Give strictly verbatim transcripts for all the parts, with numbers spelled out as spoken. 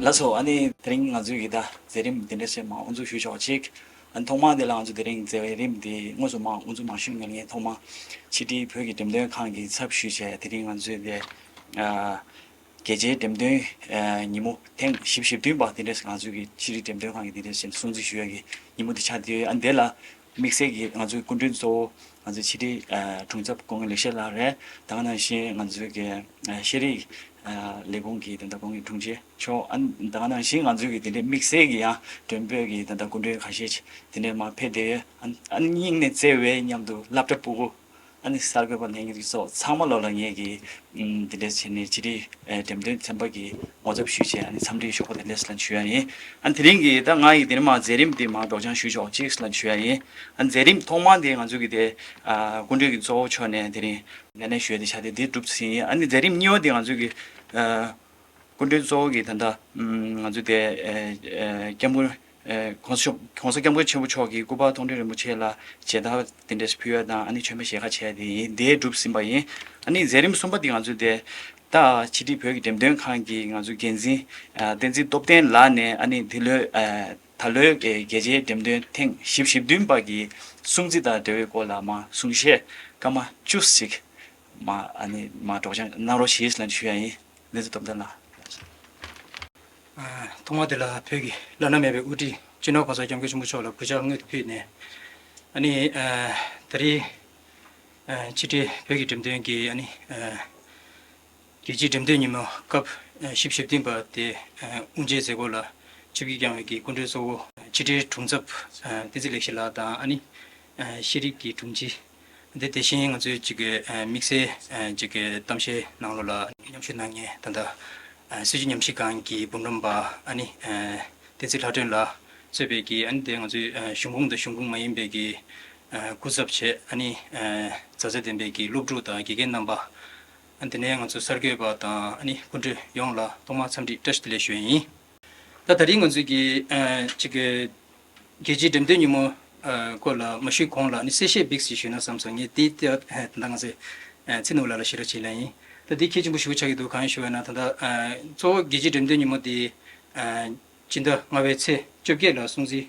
ལགས་སོ། ཨ་ནི་དེ་རིང་ང་ཚོའི་གི་ད་མཛད་རིམ་འདི་འདྲ་ཞིག་མར་དབུ་འཛུགས་ཞུས་ཆོག་ཅིག་ཨ་ནི་ཐོག་མར་འདི་ལ་ང་ཚོ་དེ་རིང་མཛད་རིམ་འདི་དངོས་སུ་མར་དབུ་འཛུགས་མ་ཞུས་སྔོན་ངས་ཐོག་མར་ཕྱི་དྲིལ་བོད་ཀྱི་འགྲེམས་སྟོན་ཁང་གི་ཚབ་ཞུས་བྱས་དེ་རིང་ང་ཚོའི་དེ་ཨ་རྒྱལ་སྤྱིའི་འགྲེམས་སྟོན་ཨ་ཉིན་མོ་ཐེངས་བཞི་བཅུ་ཞེ་བདུན་པ་འདི་འདྲ་ཞིག་ང་ཚོའི་གི་ཕྱི་དྲིལ་འགྲེམས་སྟོན་ཁང་གི་འདི་འདྲ་ཞིག་སྲུང་བརྩི་ཞུ་ཡ་གི་ཉིན་མོ་འདི་ཆགས་བསྡད་ཡོད། ཨ་ནི་དེ་ལ་དམིགས་བསལ་གྱིས་ང་ཚོའི་སྐུ་མགྲོན་གཙོ་བོ་ང་ཚོའི་ཕྱི་དྲིལ་ཨ་དྲུང་ཚབ་སྐུ་ངོ་ལེགས་བཤད་ལགས་རེད། ད་ག་ནང་བཞིན་ང་ཚོའི་གི་ཨ་ཤེས་རིག་ཨ་ལས་ཁུངས་ཀྱི་ད་ལྟ་སྐུ་ངོ་དྲུང་ཆེ་མཆོག་ཨ་ད་ག་ནང་བཞིན་ང་ཚོའི་གི་དེ་འདྲའི་དམིགས་བསལ་གྱི་ཡང་མགྲོན་འབོད་ཀྱི་ད་ལྟ་སྐུ་མགྲོན་ཁ་ཤས་དེ་འདྲའི་མར་ཕེབས་བསྡད་ཡོད། ཨ་ཨ་ནི་སྙིང་ནས་བརྩེ་བའི་མཉམ་དུ་སློབ་གྲྭ་སྤུ་གུ་ཨ་ནི་གསར་འགོད་པ་ལྷན་རྒྱས་ཚོ་ཚང་མ་ལོ་ལ་ངས་ཀྱི་ཨུམ་དེ་འདྲས་བྱས་ནས་ཕྱི་དྲིལ་ཨེ་འགྲེམས་སྟོན་ཚན་པ་གི་ངོ་ཚབ་ཞུས་བྱས་ཨ་ནི་འཚམས་འདྲི་ཤོག་པ་དེ་འདྲས་ལ་ཞུ་ཡ་ཡིན། ཨ་ནི་དེ་རིང་གི་ད་ང་ཡི་དེ་ནས་མར་མཛད་རིམ་དེ་མར་སྒྲོག་སྦྱང་ཞུས་ཆོག་ཅིག་ལ་ཞུ་ཡ་ཡིན། ཨ་ནི་མཛད་རིམ་ཐོག་མ་དེ་ང་ཚོ་གི་དེ་ཨ་སྐུ་མགྲོན་གྱི་གཙོ་བོ་མཆོག་ནས་དེ་རིང་ལས་གནས་ཞུ་ཡ་དེ་ཆགས་ཏེ་དེ་གྲུབ་ཟིན་ཡིན། ཨ་ནི་མཛད་རིམ་གཉིས་པ་དེ་ང་ཚོ་གི་ཨ་སྐུ་མགྲོན་གཙོ་བོ་གི་ད་ལྟ་ང་ཚོ་དེ་ཨ་ཨ་སྐྱབས་མགོན་ཨེ་༸གོང་ས་༸གོང་ས་༸སྐྱབས་མགོན་ཆེན་པོ་མཆོག་གིས་སྐུ་པར་མཐོང་གྲོལ་རིན་པོ་ཆེ་ལ་མཇལ་དར་དེ་འདྲས་ཕུལ་ཡ་དང་ཨ་ནི་མཆོད་མེ་ཞལ་ཁ་ཕྱེ་ཡ་དེ་ཡིན། དེ་གྲུབ་ཟིན་པ་ཡིན། ཨ་ནི་མཛད་རིམ་གསུམ་པ་དེ་ང་ཚོའི་དེ་ད་ཕྱི་དྲིལ་བོད་ཀྱི་འགྲེམས་སྟོན་ཁང་གི་ང་ཚོའི་འགན་འཛིན་ཨ་བསྟན་འཛིན་སྟོབས་ལྡན་ལགས་ནས་ཨ་ནི་འདི་ལོའི་ཨ་ད་ལོའི་རྒྱལ་སྤྱིའི་འགྲེམས་སྟོན་ཐེངས་བཞི་བཅུ་ཞེ་བདུན་པ་གི་སྲུང་བརྩི་དང་འབྲེལ་བའི་སྐོར་ལ་མར་གསུང་བཤད་སྐར་མ་བཅུ་ཞིག་མར་ཨ་ནི་མར་སྒྲོག་སྦྱང་གནང་རོགས་ཞེས་ལ་ཞུ་ཡ་ཡིན། བསྟན་འཛིན་སྟོབས་ལྡན་ལགས། ཐོག་མ་དེ་ལ་བོད་ཀྱི་བླ་ན་མེད་པའི་དབུ་ཁྲིད་སྤྱི་ནོར་༸གོང་ས་༸སྐྱབས་མགོན་ཆེན་པོ་མཆོག་ལ་གུས་ཕྱག་སྔོན་དུ་ཕུལ་ནས། ཨ་ནི་ཨ་ད་རེས་ཨ་ཕྱི་དྲིལ་བོད་ཀྱི་འགྲེམས་སྟོན་གྱི་ཨ་ནི་ཨ་རྒྱལ་སྤྱིའི་འགྲེམས་སྟོན་ཉིན་མོ་སྐབས་ཨ་བཞི་བཅུ་ཞེ་བདུན་པ་དེ་ཨ་དབུ་འབྱེད་མཛད་སྒོ་ལ་ཆིབས་བསྒྱུར་བསྐྱངས་པའི་གི་སྐུ་མགྲོན་གཙོ་བོ་ཕྱི་དྲིལ་དྲུང་ཚབ་ཨ་བསྟན་འཛིན་ལེགས་བཤད་ལགས་དང་ཨ་ནི་ཨ་ཤེས་རིག་གི་དྲུང་ཆེ། འདི་དེ་བཞིན་ང་ཚོའི་གཅིག་གི་ཨ་དམིགས་བསལ་ཨ་གཅིག་གི་གཏམ་བཤད་ནང་ལོགས་ལ་མཉམ་ཞུགས་གནང་མཁན་ད་ལྟ་ཨ་སྲིད་བྱུས་ཉམས་ཞིབ་ཁང་གི་འབུམ་རམས་པ་ཨ་ནི་ཨ་བསྟན་འཛིན་ལྷ་སྒྲོན་ལགས་གཙོས་པའི་གི་ཨ་ནི་དེ་ང་ཚོའི་ཨ་གཞུང་ཁོངས་དང་གཞུང་ཁོངས་མ་ཡིན་པའི་གི་ཨ་སྐུ་ཚབ་བྱས་ཨ་ནི་ཨ་མཛའ་བརྩེ་ལྡན་པའི་གི་སློབ་ཕྲུག་དང་དགེ་རྒན་རྣམ་པ། ཨ་དེ་ནས་ང་ཚོ་གསར་འགོད་པ་དང་ཨ་ནི་སྐུ་མགྲོན་ཡོངས་ལ་ཐོག་མར་འཚམས་འདྲི་བཀྲ་ཤིས་བདེ་ལེགས་ཞུ་ཡ་ཡིན། ད་ད་རིང་ང་ཚོའི་གི་ཨ་གཅིག་གི་རྒྱལ་སྤྱིའི་འགྲེམས་སྟོན་ཉིན་མོ་ཨ་སྐོར་ལ་མ་ཞུས་གོང་ལ་ནི་གསལ་བཤད་འབིགས་ཤིག་ཞུས་ན་བསམ་སོང་། ངས་དེ་ལྟ་ད་ལྟ་ང་ཚོས་ཨ་ཚེ་ནོར་ལགས་ལ་ཞུ་རོགས་བྱེད་ལ་ཡིན། ད་དེ་གལ་ཆེན་པོ་ཞེ་པོ་ཆགས་ཀྱི་འདུག་གང་ཞུ་བ་ན་ད་ལྟ་ཨ་གཙོ་བོ་རྒྱལ་སྤྱིའི་འགྲེམས་སྟོན་ཉིན་མོ་དེ་ཨ་སྤྱི་ཟླ་ལྔ་པའི་ཚེས་བཅོ་བརྒྱད་ལ་སྲུང་བརྩི་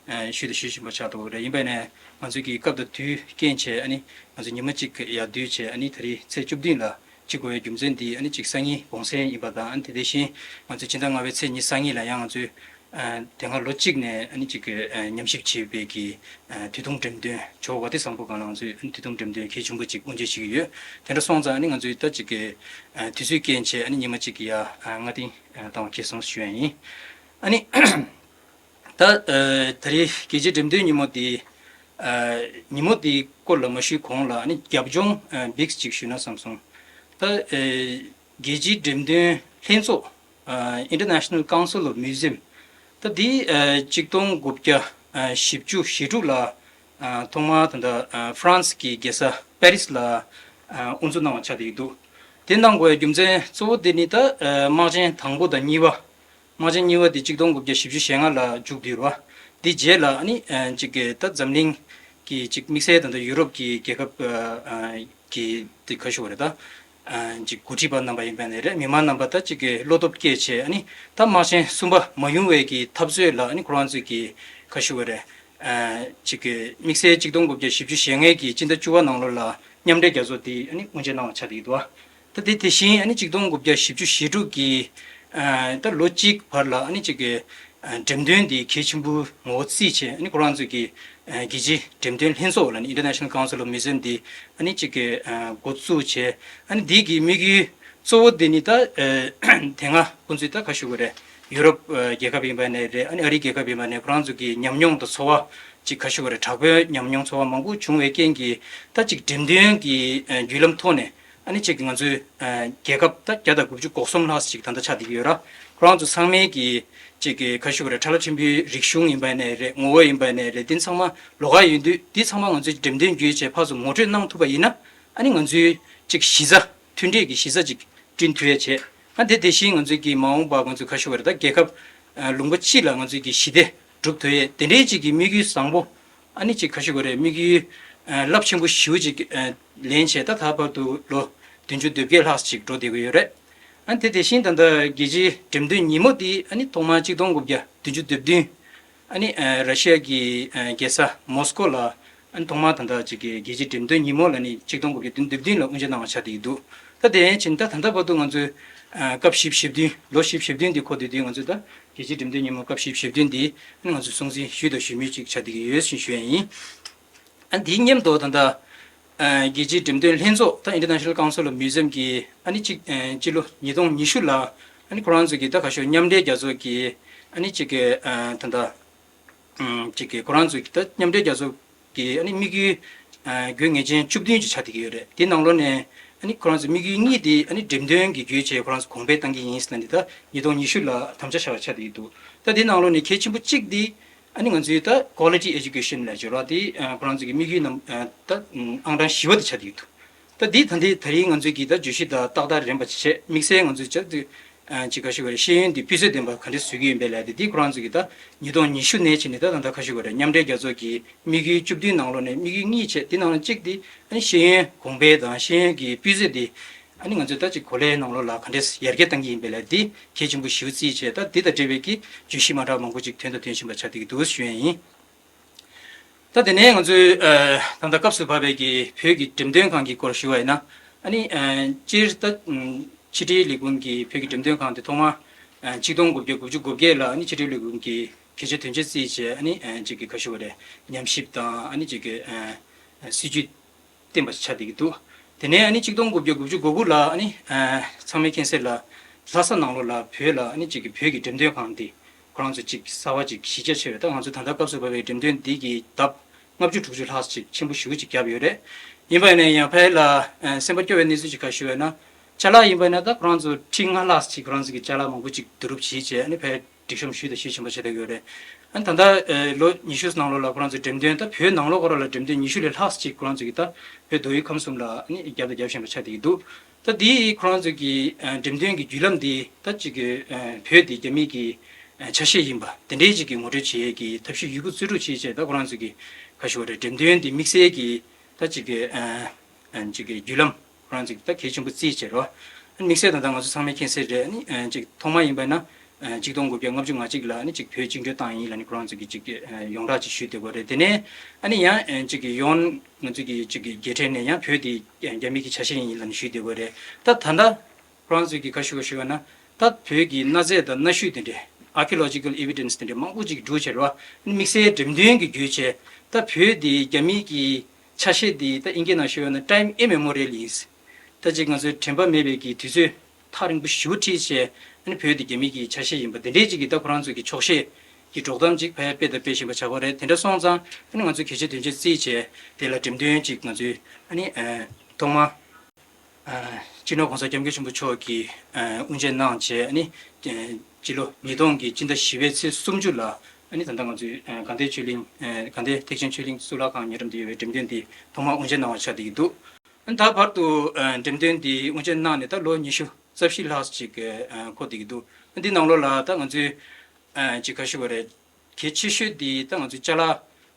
ཨ་ཞུས་དང་ཞུ་བཞིན་པ་ཆགས་འདུག་རེད། ཡིན་པ་ནས་ང་ཚོའི་གི་སྐབས་དང་དུས་རྐྱེན་བྱས་ཨ་ནི་ང་ཚོ་ཉི་མ་གཅིག་ཡར་བསྡུས་བྱས་ཨ་ནི་ད་རེས་ཚེས་བཅུ་བདུན་ལ་གཅིག་དགོས་པའི་རྒྱུ་མཚན་འདི་ཨ་ནི་གཅིག་སང་ཉིན་གུང་སེང་ཡིན་པ་དང་ཨ་ནི་དེ་དེ་བཞིན་ང་ཚོས་ཕྱི་ཟླ་ལྔ་པའི་ཚེས་ཉི་ཤུ་རྩ་གཉིས་ལ་ཡང་ང་ཚོས་ཨ་དེ་སྔ་ལོ་གཅིག་ནས་ཨ་ནི་གཅིག་གི་ཨ་ཉམས་ཞིབ་བྱས་པའི་གི་ཨ་དུས་ཐུང་འགྲེམས་སྟོན་ཇོ་བོ་དྷི་སམ་བྷོ་སྒང་ལ་ང་ཚོས་ཨ་ནི་དུས་ཐུང་འགྲེམས་སྟོན་གལ་ཆེན་པོ་གཅིག་དབུ་འབྱེད་བྱེད་ཀྱི་ཡོད། དེ་འདྲ་སོང་ཙང་ཨ་ནི་ང་ཚོས་ད་གཅིག་གི་ཨ་དུས་ཚོད་རྐྱེན་བྱས་ཨ་ནི་ཉི་མ་གཅིག་གི་ཡ་ཨ་སྔ་རྟིང་ཨ་བཏང་བ་ཁེལ་སོང་ཞུ་ཡ་ཡིན། ཨ་ནི། ད་ཨ་ད་རེས་རྒྱལ་སྤྱིའི་འགྲེམས་སྟོན་ཉིན་མོ་དེ་ཨ་ཉིན་མོ་དེའི་སྐོར་ལ་མ་ཞུས་གོང་ལ་ཨ་ནི་རྒྱབ་ལྗོངས་ཨ་འབིགས་ཅིག་ཞུས་ན་བསམ་སོང་། ད་ཨ་རྒྱལ་སྤྱིའི་འགྲེམས་སྟོན་ལྷན་ཚོགས་ཨ་International Council of Museum། ད་དེ་ཨ་གཅིག་སྟོང་དགུ་བརྒྱ་ཨ་བཞི་བཅུ་ཞེ་དྲུག་ལ་ཨ་ཐོག་མར་ད་ལྟ་ཨ་ཧྥ་རན་སི་གི་རྒྱལ་ས་པེ་རི་སི་ལ་ཨ་དབུ་འཛུགས་གནང་བ་ཆགས་བསྡད་ཀྱི་འདུག་དེ་གནང་དགོས་པའི་རྒྱུ་མཚན་གཙོ་བོ་དེ་ནི་ད་ཨ་དམག་ཆེན་དང་པོ་དང་གཉིས་པ། དམག་ཆེན་གཉིས་པ་དེ་གཅིག་སྟོང་དགུ་བརྒྱ་བཞི་བཅུ་ཞེ་ལྔ་ལ་མཇུག་བསྡུས་རེད་བ། དེ་རྗེས་ལ་ཨ་ནི་ཨ་གཅིག་གི་ད་འཛམ་གླིང་གི་གཅིག་དམིགས་བསལ་དང་ད་ཡུ་རོབ་ཀྱི་རྒྱལ་ཁབ་ཨ་ཨ་གི་དེ་ག་ཞུ་བ་རེད་ད། ཨ་གཅིག་འགོ་ཁྲིད་པ་རྣམ་པ་ཡིན་པ་ནས་རེད། མི་མང་རྣམ་པ་ད་གཅིག་གི་བློ་སྟོབས་བསྐྱེད་བྱས་ཨ་ནི་ད་དམག་ཆེན་གསུམ་པ་མ་ཡོང་བའི་གི་འཐབ་རྩོད་ལ་ཨ་ནི་ཁོ་རང་ཚོས་ཀྱི་ག་ཞུ་བ་རེད། ཨ་གཅིག་གི་དམིགས་བསལ་གཅིག་སྟོང་དགུ་བརྒྱ་བཞི་བཅུ་ཞེ་ལྔའི་གི་སྤྱི་ཟླ་བཅུ་པ་ནང་ལོགས་ལ་མཉམ་འབྲེལ་རྒྱལ་ཚོགས་དེ་ཨ་ནི་དབུ་འབྱེད་གནང་བ་ཆགས་བསྡད་ཀྱི་འདུག་བ། ད་དེ་དེ་བཞིན་ཨ་ནི་གཅིག་སྟོང་དགུ་བརྒྱ་བཞི་བཅུ་ཞེ་དྲུག་གི་ཨ་ད་ལོ་གཅིག་བར་ལ་ཨ་ནི་གཅིག་གི་ཨ་འགྲེམས་སྟོན་དེ་གལ་ཆེན་པོའི་ངོ་བོ་བརྩིས་བྱས་ཨ་ནི་ཁོ་རང་ཚོས་ཀྱི་ཨ་རྒྱལ་སྤྱིའི་འགྲེམས་སྟོན་ལྷན་ཚོགས་ལ་ནི་International Council of Museum་དེ་ཨ་ནི་གཅིག་གི་ཨ་འགོ་བཙུགས་བྱས་ཨ་ནི་དེ་གི་དམིགས་ཡུལ་གཙོ་བོ་དེ་ནི་ད་ཨ་དེ་སྔ་ཁོང་ཚོས་ད་ག་ཞུ་དགོས་རེད། ཡུ་རོབ་ཨ་རྒྱལ་ཁབ་ཡིན་པ་ནས་རེད། ཨ་ནི་ཨ་རིའི་རྒྱལ་ཁབ་ཡིན་པ་ནས་ཁོ་རང་ཚོ་གི་ཉམས་མྱོང་དང་ཚོར་བ་ཅིག་ག་ཞུ་དགོས་རེད། དྲག་པོའི་ཉམས་མྱོང་ཚོར་བ་མང་པོ་བྱུང་བའི་རྐྱེན་གྱིས་ད་ཅིག་འགྲེམས་སྟོན་གྱི་ཨ་བརྒྱུད་ལམ་ཐོག་ནས་ཨ་ནི་ཅིག་ང་ཚོའི་ཨ་རྒྱལ་ཁབ་ད་བརྒྱ་དང་དགུ་བཅུ་གོ་གསུམ་ལྷག་ཅིག་ད་ལྟ་ཆགས་བསྡད་ཀྱི་ཡོད་ར། ཁོ་རང་ཚོ་ཚང་མའི་གི་ཅིག་གི་ག་ཞུ་དགོས་རེད། ཁྲ་ལ་ཆེན་པོའི་རིག་གཞུང་ཡིན་པ་ནས་རེད། ངོ་བོ་ཡིན་པ་ནས་རེད། འདི་ཚང་མ་ལོགས་ཀ་ཡོད་དུས་འདི་ཚང་མ་ང་ཚོས་འགྲེམས་སྟོན་བརྒྱུད་བྱས་ཕར་ཚུར་ངོ་སྤྲོད་གནང་ཐུབ་པ་ཡིན་ན་ཨ་ནི་ང་ཚོའི་ཅིག་གཞི་རྩ་མཐུན་སྒྲིལ་གྱི་གཞི་རྩ་ཅིག་བསྐྲུན་ཐུབ་ཡས་བྱས། ཨ་དེ་དེ་བཞིན་ང་ཚོས་ཀྱི་མ་འོངས་པ་ང་ཚོས་ག་ཞུ་དགོས་རེད། ད་རྒྱལ་ཁབ་ཨ་ལུང་པ་སྤྱི་ལ་ང་ཚོས་ཀྱི་ཞི་བདེ་སྒྲུབ་ཐུབ་ཡས་དེ་འདྲའི་ཅིག་གི་དམིགས་ཡུལ་བཟང་པོ་ཨ་ནི་ཅིག་ག་ཞུ་དགོས་རེད། དམིགས་ཡུལ་ཨ་རླབས་ཆེན་པོ་ཞེ་པོ་ཅིག་ཨ་ལེན་བྱས་ད་ད་བར་དུ་ལོ་བདུན་ཅུ་དོན་བརྒྱད་ལྷག་ཅིག་འགྲོ་བསྡད་ཀྱི་ཡོད་རེད། ཨ་དེ་དེ་བཞིན་ད་ལྟ་རྒྱལ་སྤྱིའི་འགྲེམས་སྟོན་ཉིན་མོ་དེ་ཨ་ནི་ཐོག་མར་གཅིག་སྟོང་དགུ་བརྒྱ་བདུན་ཅུ་དོན་བདུན། ཨ་ནི་ཨ་ར་ཤི་ཡ་གི་ཨ་རྒྱལ་ས་མོ་སི་ཀོ་ལ་ཨ་ནི་ཐོག་མར་ད་ལྟ་ཅིག་གི་རྒྱལ་སྤྱིའི་འགྲེམས་སྟོན་ཉིན་མོ་ལ་ནི་གཅིག་སྟོང་དགུ་བརྒྱ་བདུན་ཅུ་དོན་བདུན་ལ་དབུ་འབྱེད་གནང་བ་ཆགས་བསྡད་ཀྱི་འདུག་ད་དེ་ཡན་ཕྱིན་ད་ད་ལྟ་བར་དུ་ང་ཚོས་ཨ་སྐབས་བཞི་བཅུ་ཞེ་བདུན་ལོ་བཞི་བཅུ་ཞེ་བདུན་འདི་འཁོར་བསྡད་དུས་ང་ཚོས་ད་རྒྱལ་སྤྱིའི་འགྲེམས་སྟོན་ཉིན་མོ་སྐབས་བཞི་བཅུ་ཞེ་བདུན་འདི་ཨ་ནི་ང་ཚོས་སྲུང་བརྩི་ཞུས་དང་ཞུ་མུས་ཅིག་ཆགས་བསྡད་ཀྱི་ཡོད་ཞེས་ཞུ་ཡ་ཡིན། ཨ་འདིའི་མཉམ་དུ་ད་ལྟ་ཨ་རྒྱལ་སྤྱིའི་འགྲེམས་སྟོན་ལྷན་ཚོགས་ད་International Council of Museum གི་ཨ་ནི་གཅིག་ཨ་སྤྱི་ལོ་ཉིས་སྟོང་ཉི་ཤུ་ལ་ཨ་ནི་ཁོ་རང་ཚོ་གི་ད་ག་ཤོད་མཉམ་འབྲེལ་རྒྱལ་ཚོགས་ཀྱི་ཨ་ནི་གཅིག་གི་ཨ་ད་ལྟ་ཨམ་གཅིག་གི་ཁོ་རང་ཚོ་གི་ད་མཉམ་འབྲེལ་རྒྱལ་ཚོགས་ཀྱི་ཨ་ནི་དམིགས་ཡུལ་ཨ་དགོས་ངེས་ཅན་བཅུ་བདུན་ཅིག་ཆགས་བསྡད་ཀྱི་ཡོད་རེད། དེ་ནང་ལོགས་ནས་ཨ་ནི་ཁོ་རང་ཚོ་དམིགས་ཡུལ་གཉིས་དེ་ཨ་ནི་འགྲེམས་སྟོན་གྱི་བརྒྱུད་བྱས་ཁོ་རང་ཚོ་གོང་འཕེལ་གཏང་གི་ཡིན་ཟེར་ནས་འདི་ད་ཉིས་སྟོང་ཉི་ཤུ་ལ་དམ་བཅའ་བཞག་པ་ཆགས་བསྡད་ཀྱི་འདུག་ད་དེ་ནང་ལོགས་ནས་གལ་ཆེན་པོ་གཅིག་དེ་ཨ་ནི་ང་ཚོའི་ད་quality education ལབ་ཀྱི་ཡོད་རེད་བ། དེ་ཨ་ཁོ་རང་ཚོ་གི་དམིགས་ཡུལ་རྣམས་ཨ་ད་ཨང་གྲངས་བཞི་པ་དེ་ཆགས་བསྡད་ཀྱི་འདུག་ད་འདི་ད་འདི་ད་རིང་ང་ཚོས་ཀྱིས་ད་བརྗོད་གཞི་དང་ཏག་ཏག་རན་པ་བྱས། དམིགས་བསལ་ང་ཚོས་ཅིག་ཨ་ཅིག་ག་ཞུ་དགོས་རེད། ཤེས་ཡོན་འདི་སྤུས་ཚད་ལྡན་པ་ག་འདྲས་བཟོ་གི་ཡིན་པའི་ལས་དེ་འདི་ཁོ་རང་ཚོ་གིས་ད་ཉིས་སྟོང་ཉི་ཤུ་ནས་བྱས་ནས་ད་ད་ལྟ་ག་ཞུ་དགོས་རེད། མཉམ་འབྲེལ་རྒྱལ་ཚོགས་ཀྱི་དམིགས་ཡུལ་བཅུ་བདུན་ནང་ལོགས་ནས་དམིགས་ཡུལ་གཉིས་བྱས། དེ་ནང་ལ་གཅིག་དེ་ཨ་ནི་ཤེས་ཡོན་གོང་འཕེལ་དང་ཤེས་ཡོན་གྱི་སྤུས་ཚད་དེ་ཨ་ནི་ང་ཚོས་ད་ཅིག་གོ་ལའི་ནང་ལོགས་ལ་ག་འདྲས་ཡར་རྒྱས་གཏང་གི་ཡིན་པའི་ལས་དེ་གལ་ཆེན་པོ་ཞེ་པོ་བརྩིས་བྱས། ད་འདི་དང་འབྲེལ་བའི་གི་བརྗོད་གཞི་མ་འདྲ་མང་པོ་ཅིག་ཐོན་དང་ཐོན་བཞིན་པ་ཆགས་བསྡད་ཀྱི་འདུག་ཞུ་ཡ་ཡིན། ད་དེ་ནས་ང་ཚོས་ཨ་ད་ལྟ་སྐབས་སུ་བབས་པའི་གི་བོད་ཀྱི་འགྲེམས་སྟོན་ཁང་གི་སྐོར་ཞུ་བ་ཡིན་ན། ཨ་ནི་ཨ་སྤྱིར་ད་ཕྱི་དྲིལ་ལས་ཁུངས་ཀྱི་བོད་ཀྱི་འགྲེམས་སྟོན་ཁང་དེ་ཐོག་མ་ཨ་ཆིག་སྟོང་དགུ་བརྒྱ་དགུ་བཅུ་གོ་བརྒྱད་ལ་ཨ་ནི་ཕྱི་དྲིལ་ལས་ཁུངས་ཀྱི་གལ་ཆེ་དོན་ཆེ་བརྩིས་བྱས། ཨ་ནི་ཨ་ཅིག་གི་ག་ཞུ་བ་རེད། ཉམས་ཞིབ་དང་ཨ་ནི་ཅིག་གི་ཨ་སྲིད་ཇུས་བཏིང་བ་ཆགས་བསྡད་ཀྱི་འདུག་དེ་ནས་ཨ་ནི་ཆིག་སྟོང་དགུ་བརྒྱ་དགུ་བཅུ་གོ་དགུ་ལ་ཨ་ནི་ཨ་ཚང་མས་མཁྱེན་གསལ་ལ་ལྷ་ས་ནང་ལོགས་ལ་བོད་ལ་ཨ་ནི་ཅིག་གི་བོད་ཀྱི་འགྲེམས་སྟོན་ཁང་དེ་ཁོ་རང་ཚོ་ཅིག་གསར་པ་ཅིག་གཞི་རྒྱ་ཆེ་བའི། ད་ང་ཚོ་ད་ལྟ་སྐབས་སུ་བབས་པའི་འགྲེམས་སྟོན་འདི་གི་ལྡབ་ལྔ་བཅུ་དྲུག་ཅུ་ལྷག་ཅིག་ཆེན་པོ་ཞེ་པོ་ཅིག་བརྒྱབ་ཡོད་རེད། ཡིན་པ་ཡིན་ན་ཡང་ཕ་གི་ལ་ཨ་སེམས་པ་སྐྱོ་བའི་གནས་ཚུལ་ཅིག་ག་ཞུ་བ་ཡིན་ན། ཅ་ལག་ཡིན་པ་ཡིན་ན་ད་ཁོ་རང་ཚོ་ཁྲི་ལྔ་ལྷག་ཅིག་ཁོ་རང་ཚོ་གི་ཅ་ལག་མང་པོ་ཅིག་བསྡུ་རུབ་བྱས་བྱས། ཨ་ནི་ཕ་གི་སྒྲིག་གཤོམ་ཞུས་དང་ཞུ་བཞིན་པ་བྱེད་བསྡད་ཡོད་རེད། ཨ་ནི་ད་ལྟ་ཨ་ལོ་ཉི་ཤུ་ནང་ལོགས་ལ་ཁོ་རང་ཚོ་འགྲེམས་སྟོན་ད་བོད་ནང་ལོགས་ཁོ་རང་ལ་འགྲེམས་སྟོན་ཉི་ཤུ་ལས་ལྷག་ཅིག་ཁོ་རང་ཚོ་གིས་ད་བོད་མདོ་དབུས་ཁམས་གསུམ་ལ་ཨ་ནི་བརྒྱབ་དང་བརྒྱབ་བཞིན་པ་ཆགས་བསྡད་ཀྱི་འདུག་ད་འདི་ཁོ་རང་ཚོ་གི་ཨ་འགྲེམས་སྟོན་གྱི་བརྒྱུད་ལམ་འདི་ད་ཅིག་གི་ཨ་བོད་འདི་རྒྱ་མི་གི་ཨ་ཆ་ཤས་ཡིན་པ་དེ་འདྲའི་ཅིག་གི་ངོ་སྤྲོད་བྱེད་ཡས་ཀྱི་ཐབས་ཤེས་ཡོད་རྒུ་རྩལ་སྤྲུགས་བྱས་བྱས། ད་ཁོ་རང་ཚོ་གི་ག་ཞུ་བ་རེད། འགྲེམས་སྟོན་འདི་དམིགས་བསལ་གྱི་ད་ཅིག་གི་ཨ་ཨ་ཅིག་གི་བརྒྱུད་ལམ་ཁོ་རང་ཚོ་གི་ད་གལ་ཆེན་པོ་བརྩིས་བྱས་རོ། དམིགས་བསལ་ད་ལྟ་ང་ཚོ་ཚང་མས་མཁྱེན་གསལ་རེད། ཨ་ནི་ཨ་ཅིག་ཐོག་མ་ཡིན་པ་ན་ཨ་ཆིག་སྟོང་དགུ་བརྒྱ་ལྔ་བཅུ་ང་གཅིག་ལ་ཨ་ནི་ཅིག་བོད་བཅིངས་འགྲོལ་བཏང་ཡིན་ལབ་ནས་ཁོ་རང་ཚོ་གི་ཅིག་ཨ་ཡོངས་གྲགས་ཅིག་ཞུས་བསྡད་ཡོད་རེད། དེ་ནས་ཨ་ནི་ཡང་ཨ་ཅིག་གི་ཡོན་ང་ཚོ་གི་ཅིག་གི་རྒྱལ་ཕྲན་ནས་ཡང་བོད་དེ་རྒྱ་མི་གི་ཆ་ཤས་ཡིན་ལབ་ནས་ཞུས་བསྡད་ཡོད་རེད། ད་ད་ལྟ་ཁོ་རང་ཚོས་ཀྱིས་ག་ཞུ་ག་ཞུ་བ་ན། ད་བོད་ཀྱི་གནའ་རྫས་དང་གནའ་ཤུལ་དེ་འདྲས་archaeological evidence དེ་འདྲས་མང་པོ་ཅིག་བསྒྲུགས་བྱས་རེད་བ། དམིགས་བསལ་འགྲེམས་སྟོན་གྱི་བརྒྱུད་བྱས། ད་བོད་འདི་རྒྱ་མིའི་གི་ཆ་ཤས་འདི་ད་ཨིན་སྐད་ནང་ཞུ་བ་ན་time immemorial ཡིན། ད་ཅིག་ང་ཚོའི་དྲན་པ་མེད་པའི་གི་དུས་ཚོད་ཐག་རིང་པོ་ཞེ་པོ་ཁྲིད་བྱས། ཨ་ནི་བོད་འདི་རྒྱ་མིའི་གི་ཆ་ཤས་ཡིན་པ་དེ་འདྲས་ཅིག་གི་ད་ཁོ་རང་ཚོ་གི་འཁྱོག་བཤད་ཀྱི་སྒྲོག་གཏམ་ཅིག་ཕར་སྤེལ་དང་སྤེལ་བཞིན་པ་ཆགས་པ་རེད། དེ་འདྲ་སོང་ཙང་ཨ་ནི་ང་ཚོས་གལ་ཆེ་དོན་ཆེ་བརྩིས་བྱས་དེ་ལ་འགྲེམས་སྟོན་ཅིག་ང་ཚོས་ཨ་ནི་ཨ་ཐོག་མ། ཨ་སྤྱི་ནོར་༸གོང་ས་༸སྐྱབས་མགོན་ཆེན་པོ་མཆོག་གིས་ཨ་དབུ་འབྱེད་གནང་བྱས། ཨ་ནི་ཨ་སྤྱི་ལོ་ཉིས་སྟོང་གི་སྤྱི་ཟླ་བཞི་པའི་ཚེས་སུམ་ཅུ་ལ་ཨ་ནི་ད་ལྟ་ང་ཚོའི་ཨ་དགའ་ལྡན་ཆོས་གླིང་ཨ་དགའ་ལྡན་ཐེག་ཆེན་ཆོས་གླིང་གཙུག་ལག་ཁང་ཉེ་འགྲམ་དུ་ཡོད་པའི་འགྲེམས་སྟོན་འདི་ཐོག་མར་དབུ་འབྱེད་གནང་བ་ཆགས་བསྡད་ཀྱི་འདུག་ཨ་ནི་ད་བར་དུ་ཨ་འགྲེམས་སྟོན་འདི་དབུ་འབྱེད་གནང་ནས་ད་ལོ་ཉི་ཤུ་རྩ་བཞི་ལྷག་ཅིག་ཨ་འཁོར་བསྡད་ཀྱི་འདུག་ཨ་འདི་ནང་ལོགས་ལ་ད་ང་ཚོའི་ཨ་ཅིག་ག་ཞུ་བ་རེད། གལ་ཆེ་ཤོས་དེ་ད་ང་ཚོའི་ཅ་ལག་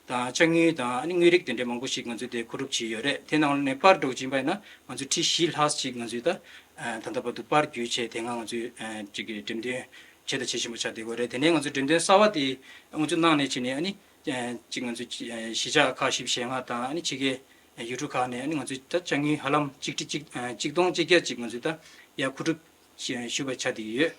དང་ཅ་དངོས་དང་ཨ་ནི་དངོས་རིགས་དེ་འདྲ་མང་པོ་ཞིག་ང་ཚོས་དེ་མཁོ་སྒྲུབ་བྱས་ཡོད་རེད། དེ་ནང་ནས་པར་འདྲ་བོ་ཅིག་ཡིན་པ་ཡིན་ན་ང་ཚོས་ཁྲི་བཞི་ལྷག་ཅིག་ང་ཚོས་ད་ཨ་ད་ལྟ་བར་དུ་པར་བརྒྱུད་བྱས་དེ་སྔ་ང་ཚོས་ཨ་ཅིག་གི་འགྲེམས་སྟོན་བྱས་དང་བྱེད་བཞིན་པ་ཆགས་བསྡད་ཡོད་རེད། དེ་ནས་ང་ཚོས་འགྲེམས་སྟོན་གསར་པ་དེ་དབུ་འཛུགས་གནང་ནས་བྱས་ནས་ཨ་ནི་ཨ་ཅིག་ང་ཚོས་ཨ་གཞིས་ཆགས་ཁག་བཞི་བཅུ་ཞེ་ལྔ་དང་ཨ་ནི་ཕྱི་རྒྱལ་ཡུལ་གྲུ་ཁག་ནས་ཨ་ནི་ང་ཚོས་ད་ཅ་དངོས་ཧ་ལམ་གཅིག་ཁྲི་གཅིག་ཨ་གཅིག་སྟོང་གཅིག་བརྒྱ་ཅིག་ང་ཚོས་ད་ཡར་མཁོ་སྒྲུབ་ཞུས་པ་ཆགས་བསྡད་ཀྱི་ཡོད།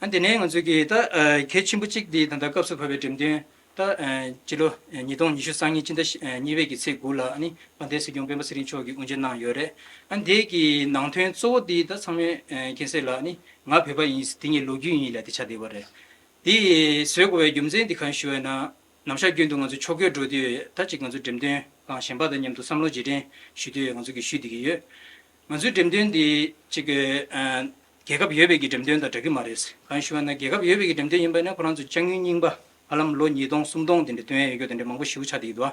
ཨ་དེ་ནས་ང་ཚོས་ཀྱི་ད་ཨ་གལ་ཆེན་པོ་གཅིག་དེ་ད་ལྟ་སྐབས་སུ་བབས་པའི་འགྲེམས་སྟོན་ད་ཨ་སྤྱི་ལོ་ཉིས་སྟོང་ཉི་ཤུ་རྩ་གཉིས་སྤྱི་ཟླ་གཉིས་པའི་གི་ཚེས་དགུ་ལ་ཨ་ནི་དཔལ་ལྡན་སྲིད་སྐྱོང་སྤེན་པ་ཚེ་རིང་མཆོག་གིས་དབུ་འབྱེད་གནང་ཡོད་རེད། ཨ་དེ་གི་ནང་དོན་གཙོ་བོ་དེ་ད་ཚང་མས་ཨ་མཁྱེན་གསལ་ལ་ཨ་ནི་ང་བོད་པ་ཡིན། དེ་ངའི་ལོ་རྒྱུས་ཡིན་ལབ་དེ་ཆགས་བསྡད་པ་རེད། དེ་བཟོ་དགོས་པའི་རྒྱུ་མཚན་དེ་གང་ཞུ་བས་ན། ནམ་ཞག་རྒྱུན་དུ་ང་ཚོ་ཕྱོགས་བསྐྱོད་འགྲོ་དུས་ད་ཅིག་ང་ཚོ་འགྲེམས་སྟོན་ཁང་གཞན་པ་དང་མཉམ་དུ་བསམ་བློ་རྗེས་དྲན་ཞུ་དུས་ང་ཚོ་གིས་ཞུ་བསྡད་ཀྱི་ཡོད། ང་ཚོའི་འགྲེམས་སྟོན་འདི་ཅིག་གི་ཨ་རྒྱལ་ཁབ་ཡོད་པའི་གི་འགྲེམས་སྟོན་དང་འདྲ་གི་མ་རེད། གང་ཞུ་བ་ན་རྒྱལ་ཁབ་ཡོད་པའི་གི་འགྲེམས་སྟོན་ཡིན་པ་ན་ཁོ་རང་ཚོ་ཅ་དངོས་རྙིང་པ་ཧ་ལམ་ལོ་ཉིས་སྟོང་སུམ་སྟོང་དེ་འདྲ་སྟོན་ཡ་ཡོད་རྒྱུ་དེ་འདྲ་མང་པོ་ཞེ་པོ་ཆགས་བསྡད་ཀྱི་འདུག་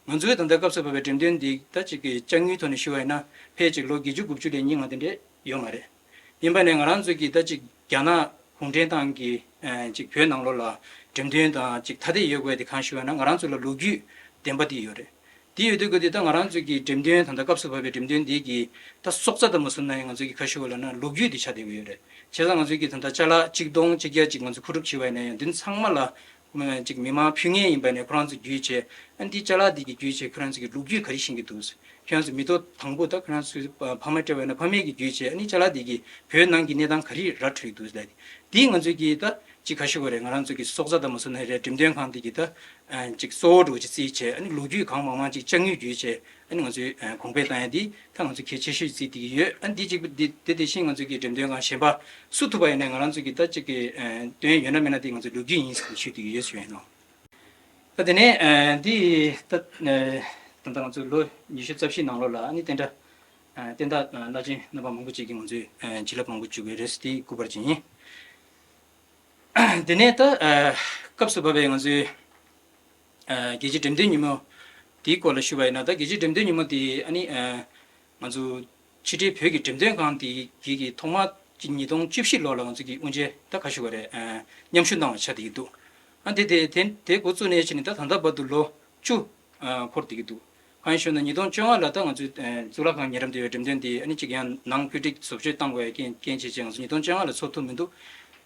ང་ཚོའི་ད་ལྟ་སྐབས་སུ་བབས་པའི་འགྲེམས་སྟོན་འདི་ད་ཅིག་གི་ཅ་དངོས་ཐོག་ནས་ཞུ་བ་ཡིན་ན་ཕལ་ཆེར་ལོ་བརྒྱད་ཅུ་དགུ་བཅུ་ལས་རྙིང་བ་དེ་འདྲ་ཡོད་མ་རེད། ཡིན་པ་ནས་ང་རང་ཚོ་གིས་ད་ཅིག་རྒྱ་ནག་གུང་ཁྲན་ཏང་གིས་ཨ་ཅིག་བོད་ནང་ལོགས་ལ་འགྲེམས་སྟོན་དང་ཅིག་ཐ་དད་ཡོད་དགོས་དེ་གང་ཞུ་བ་ན་ང་རང་ཚོ་ལ་ལོ་རྒྱུས་ལྡན་པ་དེ་ཡོད་རེད། དེ་ཡོད་དུས་ཀྱི་དེ་ད་ང་རང་ཚོའི་གི་འགྲེམས་སྟོན་ད་ལྟ་སྐབས་སུ་བབས་པའི་འགྲེམས་སྟོན་འདི་གི་ད་སྲོག་རྩ་ད་མ་སོང་ན་ཡང་ང་ཚོའི་གི་ཁ་ཤོ་ལ་ན་ལོ་རྒྱུས་འདི་ཆགས་བསྡད་ཀྱི་ཡོད་རེད། བྱས་ཙང་ང་ཚོའི་གི་ད་ལྟ་ཅ་ལག་གཅིག་སྟོང་གཅིག་བརྒྱ་གཅིག་ང་ཚོ་མཁོ་སྒྲུབ་བྱས་པ་ཡིན་ན་ཡང་འདི་ཚང་མ་ལ་ཅིག་མི་མང་ཕུལ་མཁན་ཡིན་པ་ནས་ཁོ་རང་ཚོ་བརྒྱུད་བྱས་ཨ་འདི་ཅ་ལག་འདི་གི་བརྒྱུད་བྱས་ཁོ་རང་ཚོ་གི་ལོ་རྒྱུས་ག་རེ་ཤེས་ཀྱི་འདུག་ཁྱོད་རང་ཚོ་མི་ཐོག་དང་པོ་ད་ཁོ་རང་ཚོའི་ཕ་མ་སྤྲད་པ་ཡིན་ན་ཕ་མེས་ཀྱི་བརྒྱུད་བྱས་ཨ་ནི་ཅ་ལག་འདི་གི་བོད་ནང་གི་གནས་སྟངས་ག་རེ་ར་འཕྲོད་ཀྱི་འདུག་ལབ་དེ་ང་ཚོའི་གི་ད་ཅིག་ཁ་ཤོ་ག་རེ་ང་རང་ཚོ་གི་སྲོག་རྩ་ད་མ་སོང་ན་རེད་འགྲེམས་སྟོན་ཁང་འདི་གི་ད་ཅིག་གཙོ་བོ་འདྲ་བོ་ཅིག་རྩིས་བྱས་ཨ་ནི་ལོ་རྒྱུས་གང་མང་མང་ཅིག་དཔྱ་དངུལ་བརྒྱུད་བྱས་ཨ་ནི་ང་ཚོས་གོང་འཕེལ་བཏང་ཡ་འདི་ད་ང་ཚོ་གལ་ཆེ་ཤོས་རྩིས་བསྡད་ཀྱི་ཡོད། ཨ་ནི་འདི་གཅིག་པུ་འདི་དེ་དེ་བཞིན་ང་ཚོ་གི་འགྲེམས་སྟོན་ཁང་གཞན་པ་སུ་ཐུབ་པ་ཡིན་ནའི་ང་རང་ཚོ་གི་ད་ཅིག་གི་འདོན་ཡོད་ན་མེད་ན་དེ་ང་ཚོ་ལོ་རྒྱུས་ཡིན་ཞུས་བསྡད་ཀྱི་ཡོད་ཞུ་ཡིན་ནོ། ད་དེ་ནས་འདི་ད་ད་ལྟ་ང་ཚོ་ལོ་ཉི་ཤུ་རྩ་བཞི་ནང་ལོགས་ལ་ཨ་ནི་བསྟན་དགྲ་བསྟན་དག་བླ་ཆེན་རྣམ་པ་མང་པོ་ཅིག་གིས་ང་ཚོའི་བྱིན་རླབས་མང་པོ་བཅུག་གི་རེད་ཟེར་དེ་སྐུ་པར་ཅིག་ཡིན། དེ་ནས་ད་སྐབས་སུ་བབས་པའི་ང་ཚོའི་རྒྱལ་སྤྱིའི་འགྲེམས་སྟོན་ཉིན་མོ་དེའི་སྐོར་ལ་ཞུས་པ་ཡིན་ན་ད་རྒྱལ་སྤྱིའི་འགྲེམས་སྟོན་ཉིན་མོ་དེ་ཨ་ནི་ང་ཚོ་ཕྱི་དྲིལ་བོད་ཀྱི་འགྲེམས་སྟོན་ཁང་དེ་གི་གི་ཐོག་མ་གཅིག་ཉིས་སྟོང་བཅུ་བཞི་ལོ་ལ་ང་ཚོ་གི་དབུ་འབྱེད་ད་ཁ་ཤོ་ག་རེད་མཉམ་ཞུགས་གནང་བ་ཆགས་བསྡད་ཀྱི་འདུག་ཨ་དེ་དེ་དེ་དེ་འགོ་བཙུགས་ནས་བྱས་ནས་ད་ད་ལྟ་བར་དུ་ལོ་བཅུ་འཁོར་བསྡད་ཀྱི་འདུག་གང་ཡིན་ཞུ་ན་ཉིས་སྟོང་བཅོ་ལྔ་ལ་ད་ང་ཚོའི་གཙུག་ལག་ཁང་ཉེ་འགྲམ་དུ་ཡོད་འགྲེམས་སྟོན་དེ་ཨ་ནི་གཅིག་ཡང་ནང་བཀོད་སྒྲིག་བཟོ་བཅོས་བཏང་དགོས་ཡ་རྐྱེན་རྐྱེན་བྱས་བྱས་ང་ཚོ་ཉིས་སྟོང་བཅོ་ལྔ་ལ་ཚོགས་ཐུབ་མི་འདུག་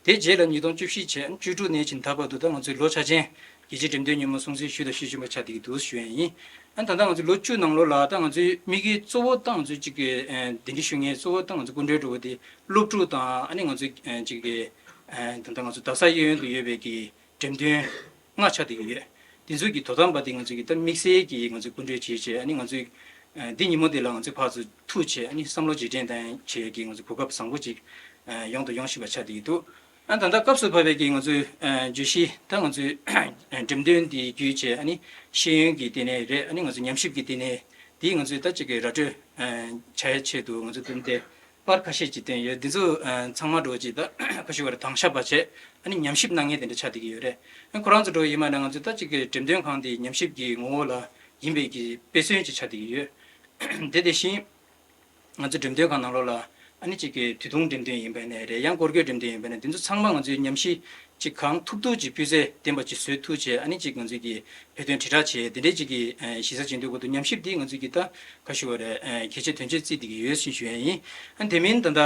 དེ་རྗེས་ལ་ཉིས་སྟོང་བཅུ་བཞི་བྱས་བཅུ་དྲུག་ནས་ཕྱིན་ད་བར་དུ་ད་ང་ཚོའི་ལོ་འཆར་ཅན་རྒྱལ་སྤྱིའི་འགྲེམས་སྟོན་ཉིན་མོ་སྲུང་བརྩི་ཞུས་དང་ཞུ་བཞིན་པ་ཆགས་བསྡད་ཀྱི་འདུག་ཞུ་ཡ་ཡིན། ཨ་ད་ལྟ་ང་ཚོའི་ལོ་བཅུ་ནང་ལོགས་ལ་ད་ང་ཚོའི་དམིགས་ཡུལ་གཙོ་བོ་ད་ང་ཚོའི་གཅིག་གི་གདན་འདྲེན་ཞུ་མཁན་གཙོ་བོ་ད་ང་ཚོ་སྐུ་མགྲོན་འདྲ་བོ་དེ་སློབ་ཕྲུག་དང་ཨ་ནི་ང་ཚོའི་གཅིག་གི་ད་ལྟ་ང་ཚོ་རྡ་ས་གཡས་གཡོན་དུ་ཡོད་པའི་གི་འགྲེམས་སྟོན་ལྔ་ཆགས་བསྡད་ཀྱི་ཡོད། དེ་ཚོའི་གི་དོ་དམ་པ་དེ་ང་ཚོའི་གི་ད་དམིགས་བསལ་གྱི་ང་ཚོའི་སྐུ་མགྲོན་བྱས་བྱས་ཨ་ནི་ང་ཚོའི་འདི་ཉིན་མོ་དེ་ལ་ང་ཚོའི་ཕར་ཚུར་ཐུག་བྱས་ཨ་ནི་བསམ་བློ་རྗེས་དྲན་དང་བྱས་ཀྱི་ང་ཚོ་གོ་སྐབས་བཟང་པོ་ཅིག་ཡོང་དང་ཡོང་བཞིན་པ་ཆགས་བསྡད་ཀྱི་འདུག་ཨ་ད་ལྟ་སྐབས་སུ་བབས་པའི་གི་ང་ཚོའི་བརྗོད་གཞི་ད་ང་ཚོའི་འགྲེམས་སྟོན་འདི་བརྒྱུད་བྱས་ཨ་ནི་ཤེས་ཡོན་གྱི་ལྟེ་གནས་རེད། ཨ་ནི་ང་ཚོ་ཉམས་ཞིབ་ཀྱི་ལྟེ་གནས་འདི་ང་ཚོའི་ད་ཅིག་གི་ར་སྤྲོད་བྱ་ཡ་ཆེད་དུ་ང་ཚོ་བསྟུན་ཏེ། པར་ཁ་ཤས་ཅིག་བསྟན་ཡོད། འདི་ཚོ་ཚང་མ་འགྲོ་ཅིག་ད་ཁ་ཤས་བར་དྭངས་ཤ་པ་བྱས་ཨ་ནི་ཉམས་ཞིབ་གནང་མཁན་དེ་འདྲ་ཆགས་བསྡད་ཀྱི་ཡོད་རེད། ཨ་ཁོ་རང་ཚོ་འགྲོ་ཡིན་མ་ན་ང་ཚོ་ད་ཅིག་གི་འགྲེམས་སྟོན་ཁང་དེ་ཉམས་ཞིབ་ཀྱི་ངོ་བོ་ལ་ཡིན་པའི་གི་དཔེ་མཚོན་ཅིག་ཆགས་བསྡད་ཀྱི་ཡོད། དེ་དེ་བཞིན་ང་ཚོ་འགྲེམས་སྟོན་ཁང་ནང་ལོགས་ལ་ཨ་ནི་ཅིག་གི་དུས་ཐུང་འགྲེམས་སྟོན་ཡིན་པ་ནས་རེད། ཡང་སྐོར་སྐྱོད་འགྲེམས་སྟོན་ཡིན་པ་ནས་འདི་ཚོ་ཚང་མ་ང་ཚོའི་ཉམས་ཞིབ་ཅིག་གང་ཐུབ་ཐུབ་ཅིག་སྤུས་ཚད་ལྡན་པ་ཅིག་བཟོས་ཐུབ་བྱས་ཨ་ནི་ཅིག་ང་ཚོས་ཀྱི་བོད་དོན་དྲིལ་བསྒྲགས་བྱས་དེ་འདྲའི་ཅིག་གི་གཞི་རྩ་ཅིག་འདོད་དགོས་འདུག་ཉམས་ཞིབ་འདི་ང་ཚོས་ཀྱི་ད་ཁ་ཤོ་བ་རེད་གལ་ཆེ་དོན་ཆེ་བརྩིས་བསྡད་ཀྱི་ཡོད་ཞེས་ཞུ་ཡ་ཡིན། ཨ་དེ་མིན་ད་ལྟ་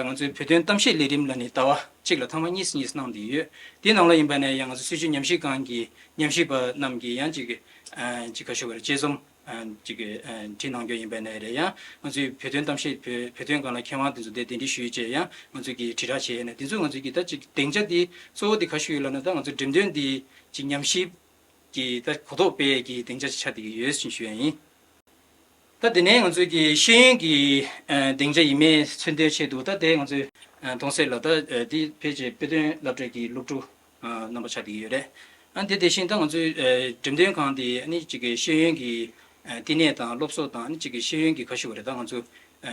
ང་ཚོའི་བོད་དོན་གཏམ་བཤད་ལས་རིམ་ལ་ནི་ཟླ་བ་གཅིག་ལ་ཐེངས་མ་གཉིས་གཉིས་གནང་བསྡད་ཡོད། དེའི་ནང་ལ་ཡིན་པ་ནས་ཡང་ང་ཚོ་སྲིད་བྱུས་ཉམས་ཞིབ་ཁང་གི་ཉམས་ཞིབ་པ་རྣམས་ཀྱིས་ཡང་ཅིག་ཅིག་ཁ་ཤོ་བ་རེད་དཔྱད་རྩོམ། ཅིག་གི་བྲིས་གནང་རྒྱུ་ཡིན་པ་ནས་རེད། ཡང་ང་ཚོའི་བོད་དོན་གཏམ་བཤད་བོད་བོད་དོན་སྒང་ལ་མཁས་དབང་དེ་ཚོ་དེ་གདན་འདྲེན་ཞུས་བྱས་ཡང་ང་ཚོས་ཀྱི་དྲིལ་བསྒྲགས་བྱས་ནས་དེ་ཚོ་ང་ཚོས་ཀྱི་ད་ཅིག་སྡིངས་ཆ་དེ་གཙོ་བོ་དེ་ག་ཞུ་ཡོད་ལབ་ན་ད་ང་ཚོ་འགྲེམས་སྟོན་དེ་ཅིག་ཉམས་ཞིབ་ཀྱི་ད་གོ་རྟོགས་སྤེལ་ཡས་ཀྱི་སྡིངས་ཆ་ཆགས་བསྡད་ཀྱི་ཡོད་ཅེས་ཞུ་ཡ་ཡིན། ད་དེ་ནས་ང་ཚོས་ཀྱི་ཤེས་ཡོན་གྱི་སྡིངས་ཆ་ཡིན་མིན་མཚོན་དོན་ཆེད་དུ་ད་དེ་ང་ཚོས་གཏོང་སྲོལ་ལ་ད་དེ་ཕལ་ཆེར་དཔེ་སྟོན་སློབ་གྲྭའི་གི་སློབ་ཕྲུག་རྣམ་པ་ཆགས་བསྡད་ཀྱི་ཡོད་རེད། ཨ་དེ་དེ་བཞིན་ད་ང་ཚོའི་འགྲེམས་སྟོན་ཁང་དེ་ཨ་ནི་གཅིག་གི་ཤེས་ཡོན་གྱི་ལྟེ་གནས་དང་སློབ་གསོ་དང་ཨ་ནི་གཅིག་གི་ཤེས་ཡོན་གྱི་ཁ་ཤོ་བ་རེད། ད་ང་ཚོ་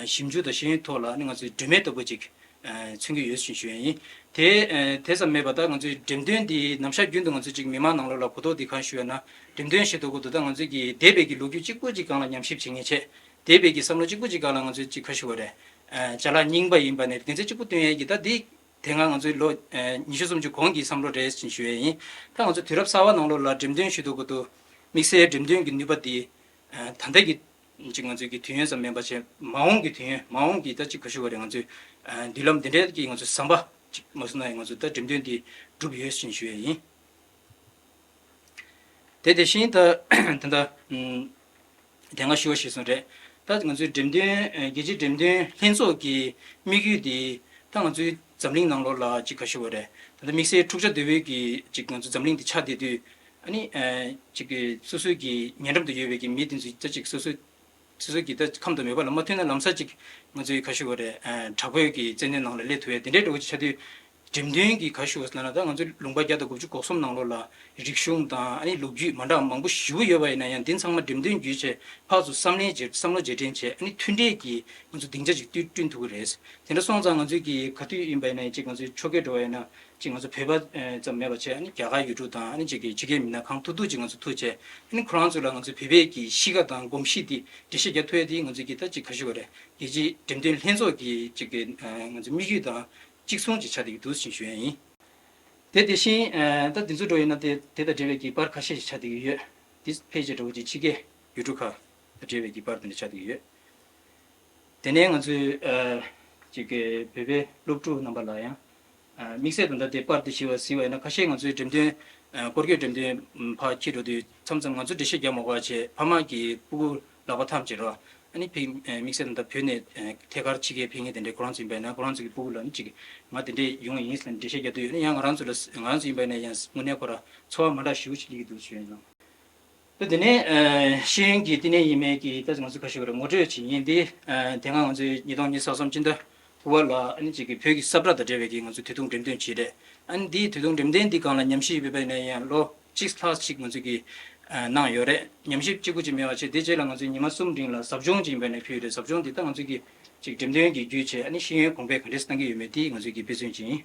ཞིབ་འཇུག་དང་ཤེས་ཡོན་ཐོག་ལ་ཨ་ནི་ང་ཚོའི་སྒྲོན་མེ་ལྟ་བུ་ཅིག་མཚོན་གྱི་ཡོད་ཅེས་ཞུ་ཡ་ཡིན། དེ་དེ་ཙམ་མེད་པ་ད་ང་ཚོའི་འགྲེམས་སྟོན་འདི་ནམ་ཞག་རྒྱུན་དུ་ང་ཚོ་ཅིག་མི་མང་ནང་ལོགས་ལ་གོ་རྟོགས་འདི་གང་ཞུ་ཡ་ན་འགྲེམས་སྟོན་ཞེས་འདོད་གོ་འདུག་ད་ང་ཚོའི་གི་འདས་པའི་གི་ལོ་རྒྱུས་གཅིག་པུ་ཅིག་སྒང་ལ་ཉམས་ཞིབ་བྱེད་མཁན་བྱས། འདས་པའི་གི་བསམ་བློ་གཅིག་པུ་ཅིག་སྒང་ལ་ང་ཚོའི་ཅིག་ཁ་ཤོ་བ་རེད། ཅ་ལག་རྙིང་པ་ཡིན་པ་ནས་གདན་ས་གཅིག་པུ་སྟོན་ཡས་ཀྱི་ད་འདི་དེ་སྔ་ང་ཚོའི་ལོ་ཉི་ཤུ་སུམ་ཅུ་གོང་གི་བསམ་བློ་རེད་ཅེས་ཞུ་ཡས་ཡིན། ད་ང་ཚོ་དུས་རབས་གསར་བ་ནང་ལོགས་ལ་འགྲེམས་སྟོན་ཞུ་འདོད་གོ་འདུག་དམིགས་བསལ་འགྲེམས་སྟོན་གྱི་ནུས་པ་འདི་ད་ལྟ་གི་ཅིག་ང་ཚོའི་གི་དུས་ཡུན་ཙམ་མིན་པ་བྱས་མ་འོངས་ཀྱི་དུས་ཡུན་མ་འོངས་ཀྱི་ད་ཅིག་ཁ་ཤོ་བ་རེད། ང་ཚོའི་མདུན་ལམ་འདི་འདྲའི་གི་ང་ཚོའི་ཟམ་པ་ཅིག་མ་སོང་ན་ཡང་ང་ཚོ་ད་འགྲེམས་སྟོན་འདི་གྲུབ་ཡོད་ཅེས་ཞུ་ཡས་ཡིན། དེ་དེ་བཞིན་ད་ད་ལྟ་དེ་སྔ་ཞུ་བ་ཞིག་སོང་རེད། ད་ང་ཚོའི་འགྲེམས་སྟོན་རྒྱལ་སྤྱིའི་འགྲེམས་སྟོན་ལྷན་ཚོགས་ཀྱི་དམིགས་ཡུལ་དེ་ད་ང་ཚོའི་འཛམ་གླིང་ནང་ལོགས་ལ་ཅིག་ག་ཞུ་བ་རེད། ད་ལྟ་དམིགས་བསལ་འཁྲུག་ཆ་དོད་པོའི་གི་ཅིག་ང་ཚོ་འཛམ་གླིང་འདི་ཆགས་བསྡད་དུས་ཨ་ནི་ཅིག་གི་སོ་སོའི་གི་ཉེ་འགྲམ་དུ་ཡོད་པའི་གི་མི་དེ་ཚོ་ད་ཅིག་སོ་སོའི་སོ་སོའི་གི་ད་ཁམས་དང་མོས་པ་ལ་མ་མཐུན་ན་ལམ་སང་ཅིག་ང་ཚོའི་ག་ཞུ་བ་རེད། དྲག་པོའི་གི་བཙན་གནོན་ནང་ལ་སླེབས་ཐུབ་ཡ་དེ་འདྲའི་འདྲ་བོ་ཅིག་ཆགས་དུས། འགྲེམས་སྟོན་གྱི་ག་ཞུ་བ་ཟེར་ན་ད་ང་ཚོའི་ལུང་པ་བརྒྱ་དང་དགུ་བཅུ་གོ་གསུམ་ནང་ལོགས་ལ་རིག་གཞུང་དང་ཨ་ནི་ལོ་རྒྱུས་མ་འདྲ་མང་པོ་ཞེ་པོ་ཡོད་པ་ཡིན་ན་ཡང་འདི་ཚང་མ་འགྲེམས་སྟོན་བརྒྱུད་བྱས་ཕར་ཚུར་བསམ་ལེན་བྱས་བསམ་བློ་རྗེས་དྲན་བྱས་ཨ་ནི་མཐུན་འབྲེལ་གྱི་ང་ཚོ་སྡིངས་ཆ་ཅིག་བསྐྲུན་བསྐྲུན་ཐུབ་ཀྱི་རེད། དེ་འདྲ་སོང་ཙང་ང་ཚོའི་གི་ག་དུས་ཡིན་པ་ཡིན་ན་ཅིག་ང་ཚོའི་ཕྱོགས་འགལ་འགྲོ་བ་ཡིན་ན་ཅིག་ང་ཚོ་བོད་པ་ཙམ་མེད་པ་བྱས་ཨ་ནི་རྒྱ་གར་ཡུལ་གྲུ་དང་ཨ་ནི་ཅིག་གི་ཕྱི་རྒྱལ་མི་སྣ་གང་ཐུབ་ཐུབ་ཅིག་ང་ཚོ་ཐུག་བྱས་ཨ་ནི་ཁོ་རང་ཚོ་ལ་ང་ཚོའི་བོད་པའི་གི་གཤིས་ཀ་དང་གོམས་གཤིས་དེ་འགྲེལ་བཤད་རྒྱག་ཐུབ་ཡ་དེ་ང་ཚོའི་གི་ད་ཅིག་ག་ཞུ་བ་རེད། རྒྱལ་སྤྱིའི་འགྲེམས་སྟོན་ལྷན་ཚོགས་ཀྱི་ཅིག་གི་ང་ཚོའི་དམིགས་ཡུལ་དང་གཅིག་མཚུངས་ཅིག་ཆགས་བསྡད་ཀྱི་འདུག་ཅེས་ཞུ་ཡ་ཡིན། དེ་དེ་བཞིན་ད་འདི་ཚོ་འགྲོ་ཡིན་ན་དེ་དེ་དང་འབྲེལ་བའི་གི་པར་ཁ་ཤས་ཤིག་ཆགས་བསྡད་ཀྱི་ཡོད། འདི་ཕལ་ཆེར་འདྲ་བོ་ཅིག་ཕྱི་རྒྱལ་ ཡུལ་གྲུ་ཁག་དང་འབྲེལ་བའི་གི་པར་དེ་འདྲ་ཆགས་བསྡད་ཡོད། དེ་ནས་ང་ཚོའི་ཨ་ཅིག་གི་བོད་པའི་སློབ་ཕྲུག་རྣམ་པ་ལ་ཡང་ཨ་དམིགས་བསལ་དུ་ད་ལྟའི་པར་དེ་ཞིབ་པ་གཟིགས་པ་ཡིན་ན། ཁ་ཤས་ང་ཚོའི་འགྲེམས་སྟོན་ཨ་སྐོར་སྐྱོད་འགྲེམས་སྟོན་ཕར་འཁྱེར་འགྲོ་དུས་མཚམས་མཚམས་ང་ཚོ་འགྲེལ་བཤད་རྒྱག་མ་དགོས་པ་བྱས། ཕ་མ་གི་སྤུ་གུ་ལག་པ་འཐམས་བྱས་རོགས། ཨ་ནི་ཕ་གི་ཨ་དམིགས་བསལ་དུ་ད་བོད་ནས་ཨ་ཐད་ཀར་ཕྱི་རྒྱལ་ཕེབས་མཁན་དེ་འདྲའི་ཁོ་རང་ཚོ་ཡིན་པ་ཡིན་ན། ཁོ་རང་ཚོ་གི་སྤུ་གུ་ལ་ནི་ཅིག་ང་དེ་འདྲས་ཡོང་ཡིན་ཟེར་ནས་འགྲེལ་བཤད་རྒྱག་དུས་ཡོད་ན། ཡང་ང་རང་ཚོ་ལ་ང་རང་ཚོ་ཡིན་པ་ཡིན་ན་ཡང་དངོས་གནས་ཁོ་རང་ཚོར་བ་མ་འདྲ་ཞེ་པོ་ཅིག་སླེབས་ཀྱི་འདུག་ཞུ་ཡིན་ལགས། ད་དེ་ནས་ཨ་ཤེས་ཡོན་གྱི་བསྟི་གནས་ཡིན་མིན་གྱི་ད་ང་ཚོ་ཁ་ཤས་ཀྱིས་ངོ་སྤྲོད་བྱེད་ཡིན་ཏེ། ཨ་དེ་སྔ་ང་ཚོས་ཉིས་སྟོང་ཉི་ཤུ་རྩ་གསུམ་སྤྱི་ཟླ་དགུ་པ་ལ་ཨ་ནི་ཅིག་གི་བོད་ཀྱི་ས་བཀྲ་དང་འབྲེལ་བའི་གི་ང་ཚོས་དུས་ཐུང་འགྲེམས་སྟོན་བྱས་རེད། ཨ་ནི་འདིའི་དུས་ཐུང་འགྲེམས་སྟོན་འདི་སྒང་ལ་ཉམས་ཞིབ་ཡོད་པ་ཡིན་ན་ཡང་ལོ་གཅིག་ལྷག་ཅིག་ང་ཚོས་ཀྱི་ཨ་གནང་ཡོད་རེད། ཉམས་ཞིབ་གཅིག་པུ་ཅིག་མེད་པ་བྱས། དེ་རྗེས་ལ་ང་ཚོས་ཉི་མ་གསུམ་རིང་ལ་ཟབ་སྦྱོང་ཅིག་ཡིན་པ་ཡིན་ན་ཕུལ་ཡོད་རེད། ཟབ་སྦྱོང་འདི་ད་ང་ཚོས་ཀྱི་ཅིག་འགྲེམས་སྟོན་གྱི་བརྒྱུད་བྱས། ཨ་ནི་ཤེས་ཡོན་གོང་འཕེལ་ག་འདྲས་བཏང་གི་ཡོད་མེད་དེ་ང་ཚོས་ཀྱི་དཔེ་མཚོན་ཅིག་ཡིན།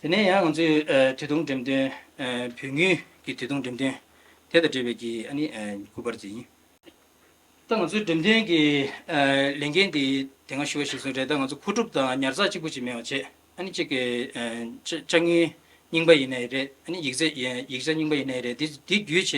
དེ་ནས་ཡང་ང་ཚོས་ཨ་དུས་ཐུང་འགྲེམས་སྟོན། ཨ་བོད་དངུལ་གྱི་དུས་ཐུང་འགྲེམས་སྟོན་དེ་དང་འབྲེལ་བའི་གི་ཨ་ནི་ཨ་སྐུ་པར་དེ་ཡིན། ད་ང་ཚོའི་འགྲེམས་སྟོན་གྱི་ཨ་ལས་འགན་དེ་དེ་སྔ་ཞུ་བ་ཞིག་སོང་རེད། ད་ང་ཚོ་མཁོ་སྒྲུབ་དང་ཉར་ཚགས་གཅིག་པུ་ཅིག་མེད་པ་བྱས། ཨ་ནི་གཅིག་གི་ཨ་ཅ་ཅ་དངོས་རྙིང་པ་ཡིན་ནའི་རེད། ཨ་ནི་ཡིག་ཚད་ཡིག་ཡིག་ཆ་རྙིང་པ་ཡིན་ནའི་རེད། དེ་དེ་བརྒྱུད་བྱས་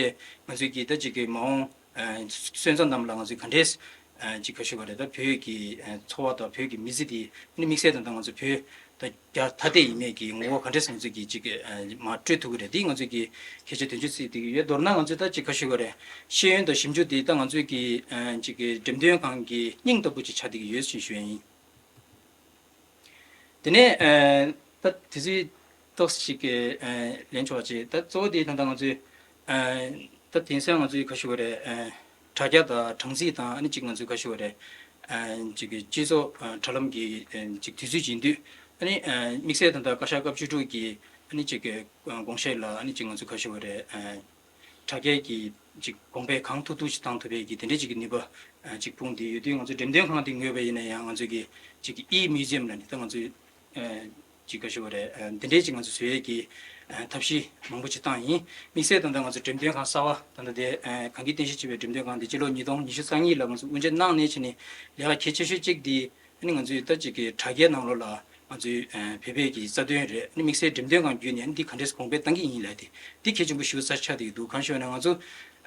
ང་ཚོས་ཀྱི་ད་གཅིག་གི་མ་འོངས་ཨ་སོན་རྩ་རྣམས་ལ་ང་ཚོས་ག་འདྲས་ཨ་ཅིག་ག་ཞུ་བ་རེད། ད་བོད་ཀྱི་ཨ་འཚོ་བ་དང་བོད་ཀྱི་མི་ཚེ་འདི། ཨ་ནི་དམིགས་བསལ་དུ་ད་ང་ཚོ་བོད་ད་རྒྱ་ཐ་དད་ཡིན་མིན་གྱི་ངོ་བོ་ག་འདྲས་ང་ཚོས་ཀྱི་ཅིག་ཨ་མར་སྤྲོད་ཐུབ་ཀྱི་རེད། འདི་ང་ཚོས་ཀྱི་སྐད་ཆ་དོན་གཅོད་བྱེད་ཀྱི་ཡོད། མདོར་ན་ང་ཚོས་ད་ཅིག་ག་ཞུ་བ་རེད། ཤེས་ཡོན་དང་ཞིབ་འཇུག་འདི་ད་ང་ཚོས་ཀྱི་ཨ་ཅིག་གི་འགྲེམས་སྟོན་ཁང་གི་སྙིང་ལྟ་བུ་ཅིག་ཆགས་བསྡད་ཀྱི་ཡོད་ཅེས་ཞུ་ཡ་ཡིན། དེ་ནས་ཨ་ད་དེ་ཚོའི་ཏོག་ཙམ་ཅིག་གི་ཨ་ལན་ཆོག་ཅིག་ད་གཙོ་བོ་དེ་ད་ལྟ་ང་ཚོའི་ཨ་ད་དེང་སང་ང་ཚོའི་ག་ཞུ་བ་རེད། ཨ་དྲ་རྒྱ་དང་གྲངས་རྩིས་དང་། ཨ་ནི་ཅིག་ང་ཚོའི་ག་ཞུ་བ་རེད། ཨ་ཅིག་གི་སྤྱི་ཚོགས་ཨ་དྲ་ལམ་གྱི་ཨ་ཅིག་དུས་ཚོད་ཅིག་ཡིན་དུས། ཨ་ནི་ཨ་དམིགས་བསལ་ད་ལྟ་བཀའ་ཤག་སྐབས་བཅུ་དྲུག་གི་ཨ་ནི་ཅིག་གི་ཨ་དགོངས་བཞེད་ལ། ཨ་ནི་ཅིག་ང་ཚོའི་ག་ཞུ་བ་རེད། ཨ་དྲ་རྒྱའི་གི་ཅིག་གོང་འཕེལ་གང་ཐུབ་ཐུབ་ཅིག་བཏང་ཐུབ་པའི་གི་དེ་འདྲའི་ཅིག་གི་ནུས་པ་ཨ་ཅིག་སྤུངས་ཏེ་ཡོད་དུས། ང་ཚོའི་འགྲེམས་སྟོན་ཁང་དེ་ངོས་པ་ཡིན་ན་ཡང་། ང་ཚོའི་གི་ཅིག་གི་ཨི་མིའུ་ཛི་ཡམ་ལ་ནི་ད་ང་ཚོའི་ཨ་ཅིག་ག་ཞུ་བ་རེད། ཨ་འདི་འདྲའི་ཅིག་ང་ཚོ་བཟོ་ཡས་ཀྱི་ཨ་ཐབས་ཤེས་མང་པོ་ཅིག་བཏང་ཡིན། དམིགས་བསལ་ད་ལྟ་ང་ཚོ་འགྲེམས་སྟོན་ཁང་གསར་པ་ད་ལྟ་དེ་ཨ་གངས་སྐྱིད་བསྟན་ཤེས་བྱ་བའི་འགྲེམས་སྟོན་ཁང་དེ་སྤྱི་ལོ་ཉིས་སྟོང་ཉི་ཤུ་རྩ་གཉིས་ལ་ང་ཚོ་དབུ་འབྱེད་གནང་ནས་བྱས་ནས་ལས་ཀ་གལ་ཆེ་ཤོས་གཅིག་དེ། ཨ་ནི་ང་ཚོའི་ད་ཅིག་གི་དྲ་རྒྱའི་ནང་ལོགས་ལ་ང་ཚོའི་ཨ་བོད་པའི་གི་རྩ་དོན་རེད། ཨ་ནི་དམིགས་བསལ་འགྲེམས་སྟོན་ཁང་བརྒྱུད་ནས་ཨ་ནི་འདི་ག་འདྲས་གོང་འཕེལ་བཏང་གི་ཡིན་ལབ་དེ། འདི་གལ་ཆེན་པོ་ཞེ་པོ་ཅིག་ཆགས་བསྡད་ཀྱི་འདུག་གང་ཞུ་བ་ན་ང་ཚོ་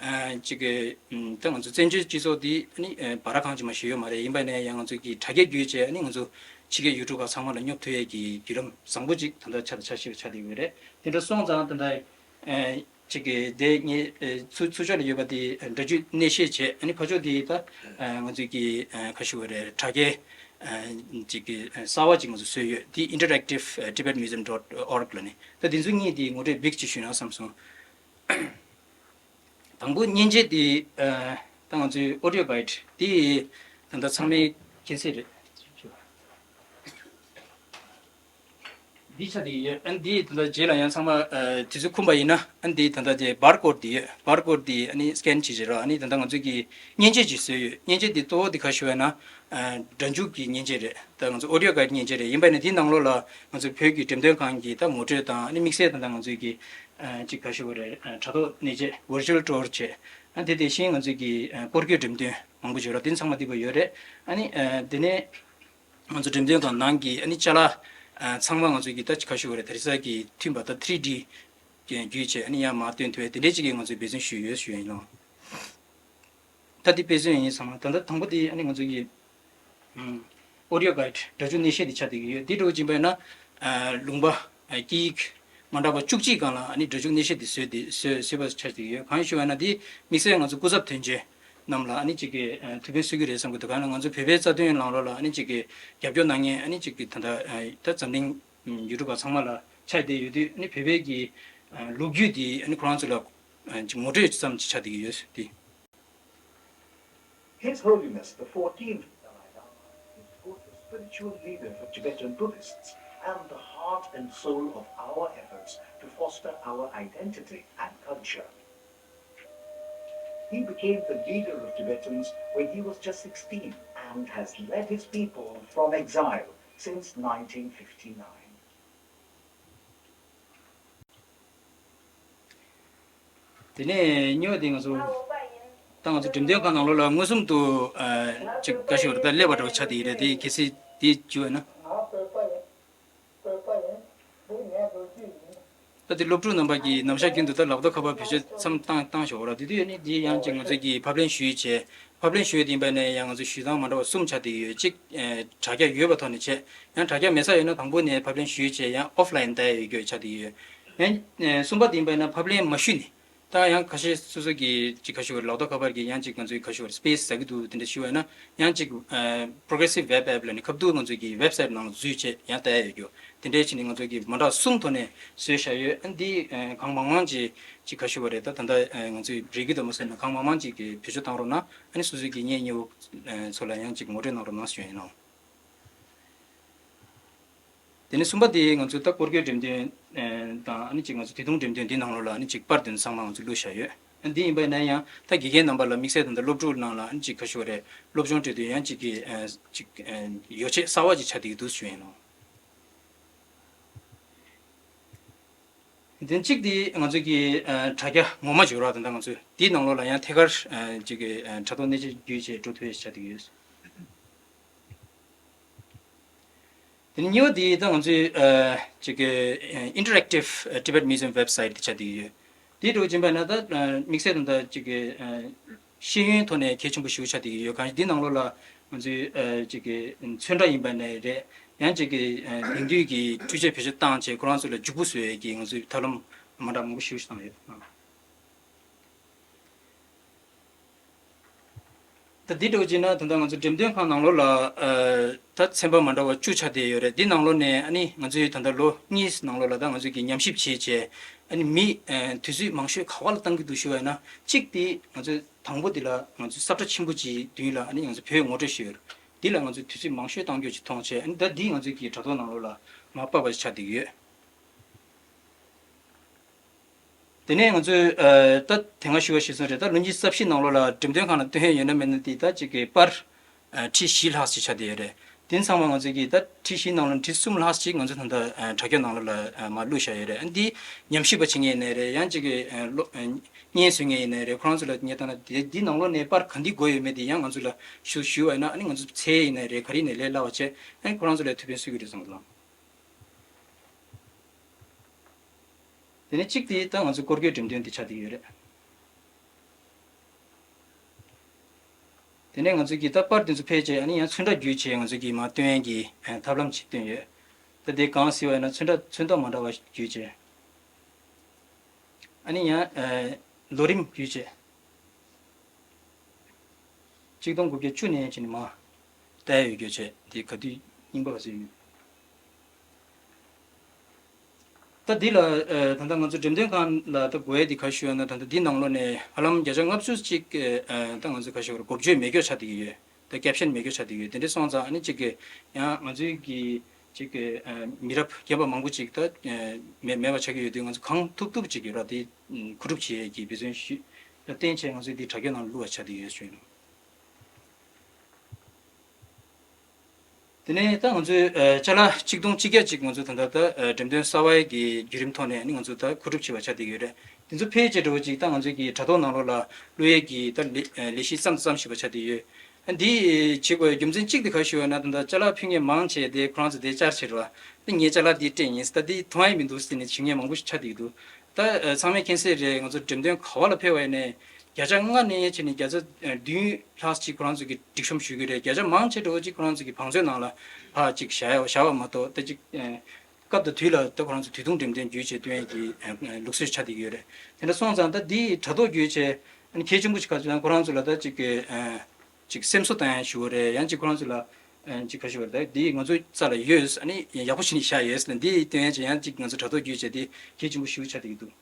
ཨ་ཅིག་གི་ཨམ་ད་ང་ཚོ་བཙན་བྱོལ་སྤྱི་ཚོགས་འདི་ཨ་ནི་ཨ་བར་ཁང་ཅིག་མ་ཞིག་ཡོད་མ་རེད། ཡིན་པ་ནས་ཡང་ང་ཚོ་གི་དྲ་རྒྱ་བརྒྱུད་བྱས། ཨ་ནི་ང་ཚོ་ཕྱི་རྒྱལ་ཡུལ་གྲུ་ཁག་ཚང་མ་ལ་སྙོབ་ཐུབ་ཡས་ཀྱི་བརྒྱུད་ལམ་བཟང་པོ་ཅིག་ད་ལྟ་ཆ་དང་ཆ་ཤེས་པ་ཆགས་བསྡད་ཡོད་རེད། དེ་འདྲ་སོང་ཙང་ད་ལྟ་ཨ་ཅིག་གི་དེ་ངས་ཨ་ཚུར་ཚུར་ཕྱོགས་ལ་ཡོད་པ་དེ་ཨ་སྒྲ་འཇུག་གནས་བཤད་བྱས། ཨ་ནི་ཕར་ཕྱོགས་དེ་ད་ཨ་ང་ཚོའི་གི་ཨ་ག་ཞུ་བ་རེད། དྲ་རྒྱའི་ཨ་ཅིག་གི་ཨ་གསར་པ་ཅིག་ང་ཚོ་བཟོས་ཡོད། དེ་interactive tibet museum dot org ལ་ནི། ད་དེ་ཚོ་གཉིས་དེ་ངོ་སྤྲོད་འབིག་ཅིག་ཞུས་ན་བསམ་སོང་། དང་པོ་མཉེན་ཆས་དེ་ཨ་ད་ང་ཚོའི་audio guide དེ་ད་ལྟ་ཚང་མས་མཁྱེན་གསལ་རེད། འདི་ཆ་དེ་ཡོད། ཨ་ནི་འདི་ད་ལྟ་རྗེས་ལ་ཡང་ཚང་མ་ཨ་དུས་ཚོད་ཁོམ་པ་ཡིན་ན། ཨ་ནི་འདི་ད་ལྟ་དེ་barcode དེ་ཡོད། barcode དེ་ཨ་ནི་scan བྱེད་བྱེད་རོགས། ཨ་ནི་ད་ལྟ་ང་ཚོས་ཀྱི་མཉེན་ཆས་ཅིག་བཟོས་ཡོད། མཉེན་ཆས་དེ་གཙོ་བོ་དེ་ག་ཞུ་བ་ན་ཨ་སྒྲ་འཇུག་གི་མཉེན་ཆས་རེད། ད་ང་ཚོ་audio guide མཉེན་ཆས་རེད། ཡིན་པ་ནི་དེའི་ནང་ལོགས་ལ་ང་ཚོ་བོད་ཀྱི་འགྲེམས་སྟོན་ཁང་གི་ད་ངོ་སྤྲོད་དང་། ཨ་ནི་དམིགས་བསལ་ད་ལྟ་ང་ཚོས་ཀྱི་ཨ་ཅིག་ག་ཞུ་བ་རེད། ཨ་དྲ་ཐོག་གནས་མཇལ་virtual tour བྱས། ཨ་དེ་དེ་བཞིན་ང་ཚོས་ཀྱི་ཨ་སྐོར་སྐྱོད་འགྲེམས་སྟོན་མང་པོ་བྱས་རོགས། དེ་ཚང་མ་འདི་པར་ཡོད་རེད། ཨ་ནི་ཨ་དེ་ནས་ང་ཚོ་འགྲེམས་སྟོན་ཁང་ནང་གི་ཨ་ནི་ཅ་ལག་ཨ་ཚང་མ་ང་ཚོ་གི་ད་ཅིག་ག་ཞུ་བ་རེད། དེང་སང་གི་མཐུན་པ་ད་ཐི་རི་ཌི་བརྒྱུད་བྱས། ཨ་ནི་ཡར་མར་སྟོན་ཐུབ་པའི་དེ་འདྲའི་ཅིག་གི་ང་ཚོས་འབད་བརྩོན་ཞུས་ཡོད་ཞུ་ཡ་ཡིན་ལགས། ད་འདི་དཔེ་མཚོན་ཡིན་ཚང་མ། ད་ལྟ་དང་པོ་དེ་ཨ་ནི་ང་ཚོ་གི་ཨམ་audio guide སྒྲ་འཇུག་གནས་བཤད་དེ་ཆགས་བསྡད་ཀྱི་ཡོད། འདི་འདྲ་བོ་ཅིག་ཡིན་པ་ཡིན་ན་ཨ་ལུང་པ་ཨ་དཀྱིལ་མ་འདྲ་བ་བཅུ་གཅིག་སྒང་ལ་ཨ་ནི་སྒྲ་འཇུག་གནས་བཤད་དེ་བཟོས་ཏེ་བཟོས་བཟོས་པ་ཆགས་བསྡད་ཀྱི་ཡོད། གང་ཞུ་བ་ན་འདི་དམིགས་བསལ་ང་ཚོ་སྐུ་ཚབ་དོན་གཅོད་རྣམས་ལ་ཨ་ནི་ཅིག་གི་ཨ་ཐུགས་ཕན་གསོས་ཀྱི་རེད་བསམ་གྱི་འདུག་གང་ལ་ང་ཚོ་བོད་པའི་རྩ་དོན་ནང་ལོགས་ལ་ཨ་ནི་ཅིག་གི་རྒྱབ་སྐྱོར་གནང་མཁན་ཨ་ནི་ཅིག་གི་ད་ལྟ་ཨ་ད་འཛམ་གླིང་ཡུལ་གྲུ་ཁག་ཚང་མ་ལ་ཆགས་བསྡད་ཡོད་དུས། ཨ་ནི་བོད་པའི་གི་ཨ་ལོ་རྒྱུས་འདི་ཨ་ནི་ཁོ་རང་ཚོ་ལ་ཨ་ཅིག་ངོ་སྤྲོད་ཙམ་ཅིག་ཆགས་བསྡད་ཀྱི་ཡོད་དེ། His Holiness the fourteenth Dalai Lama is both the spiritual leader for Tibetan Buddhists and the heart and soul of our efforts to foster our identity and culture. He became the leader of Tibetans when he was just sixteen and has led his people from exile since nineteen fifty-nine. དེ་ནས་གཉིས་པ་དེ་ང་ཚོ་ད་ང་ཚོ་འགྲེམས་སྟོན་ཁང་ནང་ལོགས་ལ་མངོན་སུམ་དུ་ཨ་ཅིག་ག་ཞིག་རེད། ད་སླེབས་པ་འདྲ་བོ་ཆགས་བསྡད་ཡོད་རེད། དེ་གལ་སྲིད་དེ་བརྒྱུད་ན། ད་ སློབ་ཕྲུག་རྣམ་པ་གིས་ནམ་ཞག་རྒྱུན་དུ་ད་ལག་ཐོག་ཁ་པར་བེད་སྤྱོད་མཚམས་བཏང་བཏང་ཞོག་ར། དེ་དུས་ཨ་ནི་འདི་ཡང་ཅིག་ང་ཚོ་གིས་ཕབ་ལེན་ཞུས་བྱས། ཕབ་ལེན་ཞུས་དེ་ཡིན་པ་ནས་ཡང་ང་ཚོ་ཞུ་སྟངས་མ་འདྲ་བ་གསུམ་ཆགས་བསྡད་ཡོད། གཅིག་ཨ་དྲ་རྒྱ་ཡོད་པ་ཐོག་ནས་བྱས། ཡང་དྲ་རྒྱ་མེད་ས་ཡོད་ན་དང་པོ་ནས་ཕབ་ལེན་ཞུས་བྱས་ཡང་ཨོཕ་ལའིན་བལྟ་ཡ་ཡོད་རྒྱུ་ཆགས་བསྡད་ཡོད། ཡང་ཨ་གསུམ་པ་དེ་ཡིན་པ་ན་ཕབ་ལེན་མ་ཞུས་ནས། ད་ཡང་ཁ་ཤས་སོ་སོ་གི་ཅིག་ཁ་ཤས་ལག་ཐོག་ཁ་པར་གྱི་ཡང་ཅིག་ང་ཚོའི་ཁ་ཤས་སི་པེ་སི་ཟ་གི་འདུག་དེ་འདྲ་ཞུ་བ་ན་ཡང་ཅིག་ཨ་Progressive Web App ལབ་ནས་ཁ་ཐུག་ང་ཚོའི་གི་ཝེབ་སའིཊ་ནང་ལ་འཛུལ་བྱས་ཡང་བལྟ་ཡ་ཡོད་རྒྱུ། དེ་འདྲའི་ཕྱིན་ནས་ང་ཚོ་གིས་མ་འདྲ་གསུམ་ཐོག་ནས་བཟོས་བཞག་ཡོད། ཨ་འདི་ཨ་གང་མང་མང་ཅིག་ཅིག་ཁ་ཤས་པ་རེད། ད་ད་ལྟ་ཨ་ང་ཚོའི་རིག་གི་འདུག་མ་ཟེར་ན་གང་མང་མང་ཅིག་གིས་བེད་སྤྱོད་བཏང་རོགས་གནང་། ཨ་ནི་སོ་སོའི་གི་གཉེན་ཉེ་བོ་ཨ་ཚོ་ལ་ཡང་ཅིག་ངོ་སྤྲོད་གནང་རོགས་གནང་ཞུ་ཡིན་ནོ། དེ་ནས་གསུམ་པ་དེ་ང་ཚོའི་ད་སྐོར་སྐྱོད་འགྲེམས་སྟོན་ཨ་དང་ཨ་ནི་ཅིག་ང་ཚོ་དེ་དུས་འགྲེམས་སྟོན་འདི་ནང་ལོགས་ལ་ཨ་ནི་ཅིག་པར་དེ་ཚང་མ་ང་ཚོ་བླུགས་བཞག་ཡོད། ཨ་འདི་ཡིན་པ་ཡིན་ན་ཡང་ད་དགེ་རྒན་རྣམ་པ་ལ་དམིགས་བསལ་ད་ལྟ་སློབ་ཕྲུག་ནང་ལ་ཨ་ནི་ཅིག་ཁ་ཤས་རེ་སློབ་སྦྱོང་སྤྲད་དུས་ཡང་ཅིག་གི་ཨ་ཅིག་ཨ་ཡོ་ཆས་གསར་བ་ཅིག་ཆགས་བསྡད་ཀྱི་འདུག་ཞུ་ཡིན་ནོ། དེ་གཅིག་དེ་ང་ཚོ་གི་ཨ་དྲ་རྒྱ་ངོ་མ་འབྱོར་བ་དང་ད་ང་ཚོ་དེའི་ནང་ལོགས་ལ་ཡང་ཐད་ཀར་ཨ་ཅིག་གི་ཨ་དྲ་ཐོག་གནས་ཚུལ་བརྒྱུད་བྱས་འགྲོ་ཐུབ་ཡས་ཆགས་བསྡད་ཀྱི་ཡོད། དེ་ནས་གཉིས་པ་དེ་ད་ང་ཚོའི་ཨ་ཅིག་གི་ཨ་Interactive Tibet Museum website དེ་ཆགས་བསྡད་ཀྱི་ཡོད། དེའི་འགྲོ་ཕྱིན་པ་ན་ད་ཨ་དམིགས་བསལ་དང་ད་ཅིག་གི་ཨ་ཤེས་ཡོན་ཐོག་ནས་གལ་ཆེན་པོ་ཞིག་ཆགས་བསྡད་ཀྱི་ཡོད། གང་ཞིག་འདི་ནང་ལོགས་ལ་ང་ཚོའི་ཨ་ཅིག་གི་ཚོན་ཁྲ་ཡིན་པ་ནས་རེད། ཡང་ཅིག་གི་ཨ་དེང་དུས་ཀྱི་འཕྲུལ་ཆས་བེད་སྤྱོད་བཏང་བྱས་ཁོ་རང་ཚོ་ལ་འཇུག་པོ་བཟོ་ཡས་ཀྱི་ང་ཚོའི་ཐབས་ལམ་མ་འདྲ་མང་པོ་ཞིག་བཏང་ཡོད། ད་འདི་འདྲ་བྱས་ན་ད་ལྟ་ང་ཚོ་འགྲེམས་སྟོན་ཁང་ནང་ལོགས་ལ་ཨ་ད་ཚན་པ་མ་འདྲ་བ་བཅུ་ཆགས་བསྡད་ཡོད་རེད། འདི་ནང་ལོགས་ནས་ཨ་ནི་ང་ཚོའི་ད་ལྟ་ལོ་གཉིས་ནང་ལོགས་ལ་ད་ང་ཚོས་ཀྱི་ཉམས་ཞིབ་བྱས་བྱས་ཨ་ནི་མི་ཨ་དུས་ཚོད་མང་ཤོས་ག་བ་ལ་བཏང་གི་འདུག་ཞུ་བ་ཡིན་ན། གཅིག་དེ་ང་ཚོས་དང་པོ་དེ་ལ་ང་ཚོས་ས་ཁྲ་ཆེན་པོ་ཅིག་མདུན་ལ་ཨ་ནི་ང་ཚོ་བོད་ངོ་སྤྲོད་ཞུས་ཡོད་རེད། འདི་ལ་ང་ཚོས་དུས་ཚོད་མང་ཤོས་བཏང་རྒྱུ་ཅིག་མཐོང་བྱས་ཨ་ནི་ད་འདི་ང་ཚོའི་གི་དྲ་ཐོག་ནང་ལོགས་ལ་མར་ཕབ་པ་ཆགས་བསྡད་ཀྱི་ཡོད། དེ་ནས་ང་ཚོས་ཨ་ད་དེ་སྔ་ཞུ་བ་ཞུས་སོང་རེད། ད་ལོ་ཉིས་རྩ་བཞི་ནང་ལོགས་ལ་འགྲེམས་སྟོན་ཁང་ལ་སྟོན་ཡས་ཡོད་ན་མེད་ན་དེ་ད་ཅིག་གི་པར་ཨ་ཁྲི་བཞི་ལྷག་ཅིག་ཆགས་བསྡད་ཡོད་རེད། དེ་ཚང་མ་ང་ཚོས་ཀྱི་ད་ཁྲི་བཞི་ནང་ལ་ཁྲི་གསུམ་ལྷག་ཅིག་ང་ཚོ་ད་ལྟ་ཨ་དྲ་རྒྱ་ནང་ལོགས་ལ་ཨ་མར་བླུགས་བཞག་ཡོད་རེད། ཨ་འདི་ཉམས་ཞིབ་པ་བྱེད་མཁན་ཡིན་ནའི་རེད། ཡང་ཅིག་གི་ཨ་སློབ་ཨ་བརྙན་བཟོ་མཁན་ཡིན་ནའི་རེད། ཁོ་རང་ཚོ་ལ་ངས་ལྟ་ན་དེ་འདི་ནང་ལོགས་ནས་པར་ག་འདི་དགོས་ཡོད་མེད་དེ་ཡང་ང་ཚོ་ལ་ཞུ་ཞུ་བ་ཡིན་ན་ཨ་ནི་ང་ཚོ་ཚད་ཡིན་ནའི་རེད། ག་རེ་ཡིན་ནའི་ལས་སླ་བ་བྱས་ཨ་ནི་ཁོ་རང་ཚོ་ལ་ཐུགས་ཕན་གསོས་ཀྱི་རེད་བསམ་གྱི་འདུག་དེ་ནས་གཅིག་དེ་ད་ང་ཚོ་སྐོར་སྐྱོད་འགྲེམས་སྟོན་དེ་ཆགས་བསྡད་ཡོད་རེད། དེ་ནས་ང་ཚོ་གིས་ད་པར་དེ་ཚོ་ཕལ་ཆེར་ཨ་ནི་ཡང་ཚོན་ཁྲ་བརྒྱུད་བྱས་ང་ཚོ་གིས་མར་སྟོན་གྱི་ཐབས་ལམ་ཅིག་བཏོན་ཡོད། ད་དེ་གང་ཟེར་བ་ཡིན་ན་ཚོན་ཁྲ་ཚོན་མདོག་མ་འདྲ་བ་བརྒྱུད་བྱས། ཨ་ནི་ཡང་ལོ་རིམ་བརྒྱུད་བྱས། གཅིག་སྟོང་དགུ་བརྒྱ་བཅུ་ནས་བྱས་ནས་མར་བལྟ་ཡ་ཡོད་རྒྱུ་བྱས་དེ་ག་དུས་རྙིང་པ་ག་ཚོད་ཡིན། ད་འདི་ལ་ཨ་ད་ལྟ་ང་ཚོ་འགྲེམས་སྟོན་ཁང་ལ་ད་དགོས་ཡ་དེ་ག་ཞུ་ཡ་ན་ད་ལྟ་འདི་ནང་ལོགས་ནས་ཧ་ལམ་བརྒྱ་ཆ་ལྔ་བཅུ་ཅིག་ཨ་ད་ང་ཚོ་ག་ཞུ་བར་འགོ་བརྗོད་མེད་རྒྱུ་ཆགས་བསྡད་ཀྱི་ཡོད། ད་ཀེབ་ཤན་མེད་རྒྱུ་ཆགས་བསྡད་ཀྱི་ཡོད། དེ་འདྲ་སོང་ཙང་ཨ་ནི་གཅིག་གི་ཡང་ང་ཚོའི་གི་གཅིག་གི་ཨ་མི་རབས་རྒན་པ་མང་པོ་ཅིག་ད་ཨ་མེད་མེད་པ་ཆགས་ཀྱི་ཡོད་དུས་ང་ཚོ་གང་ཐུབ་ཐུབ་ཅིག་གི་ར་དེ་མཁོ་སྒྲུབ་བྱེད་ཡས་ཀྱི་འབད་བརྩོན་ཞུས། ད་བརྟེན་བྱས་ང་ཚོས་འདི་དྲ་རྒྱ་ནང་བླུགས་པ་ཆགས་བསྡད་ཡོད་ཞུ་ཡིན། དེ་ནས་ད་ང་ཚོས་ཨ་ཅ་ལག་གཅིག་སྟོང་གཅིག་བརྒྱ་ཅིག་ང་ཚོས་ད་ལྟ་ད་ཨ་འགྲེམས་སྟོན་གསར་བའི་གི་བརྒྱུད་རིམ་ཐོག་ནས་ཨ་ནི་ང་ཚོས་ད་མཁོ་སྒྲུབ་བྱས་པ་ཆགས་བསྡད་ཡོད་རེད། དེ་ཚོ་ཕལ་ཆེར་འདྲ་བོ་ཅིག་ད་ང་ཚོས་ཀྱི་དྲ་ཐོག་ནང་ལོགས་ལ་བླུག་ཡས་ཀྱི་ད་ལས་ཨ་ལས་གཞི་བརྩམས་བརྩམས་བཞིན་པ་ཆགས་བསྡད་ཡོད། ཨ་འདི་བྱེད་དགོས་རྒྱུ་མཚན་གཅིག་དེ་ག་ཞུ་བ་ན་ད་ལྟ་ཅ་ལག་ཕུལ་མཁན་མང་ཆེ་དེ་ཁོ་རང་ཚོ་དེ་བཅར་བྱེད་རོགས། ད་ངས་ཅ་ལག་འདི་སྤྲད་ཡིན་ད་འདི་མཐོང་ཡས་མི་འདུག་ཟེར་ནས་བྱེད་མཁན་མང་པོ་ཞིག་ཆགས་བསྡད་ཀྱི་འདུག་ད་ཨ་ཚང་མས་མཁྱེན་གསལ་རེད། ང་ཚོ་འགྲེམས་སྟོན་ག་བ་ལ་ཕེབས་པ་ཡིན་ནའི་བརྒྱ་ཆ་ལྔ་ནས་བྱས་ནས་བརྒྱ་ཆ་བདུན་ལྷག་ཅིག་ཁོ་རང་ཚོ་གི་སྒྲིག་གཤོམ་ཞུ་གི་རེད། བརྒྱ་ཆ་མང་ཆེ་འགྲོ་ཅིག་ཁོ་རང་ཚོ་གི་བང་མཛོད་ནང་ལ་ཕར་ཅིག་བཞག་ཡ་བཞག་པ་མ་གཏོགས་ད་ཅིག་ཨ་སྐབས་དང་དུས་ལ་ད་ཁོ་རང་ཚོ་དུས་ཐུང་འགྲེམས་སྟོན་བརྒྱུད་བྱས་སྟོན་ཡ་གི་ཨ་ལུགས་སྲོལ་ཆགས་བསྡད་ཀྱི་ཡོད་རེད། དེ་འདྲ་སོང་ཙང་ད་འདི་དྲ་ཐོག་བརྒྱུད་བྱས་ཨ་ནི་གལ་ཆེན་པོ་ཞིག་ག་ཚོད་ན་ཁོ་རང་ཚོ་ལ་ད་ཅིག་གི་ཨ་ཅིག་སེམས་གསོ་བཏང་ཡ་ཞུ་བ་རེད། ཡང་ཅིག་ཁོ་རང་ཚོ་ལ་ཨ་ཅིག་ག་ཞུ་བ་རེད། ད་འདི་ང་ཚོའི་རྩ་ལ་ཡོད། ཨ་ནི་ཡག་པོ་བྱས་ནས་བཞག་ཡོད་ཟེར་ནས་འདི་སྟོན་ཡ་ཅིག་ཡང་ཅིག་ང་ཚོ་དྲ་ཐོག་བརྒྱུད་བྱས་དེ་གལ་ཆེན་པོ་ཞིག་ཆགས་བསྡད་ཀྱི་འདུག་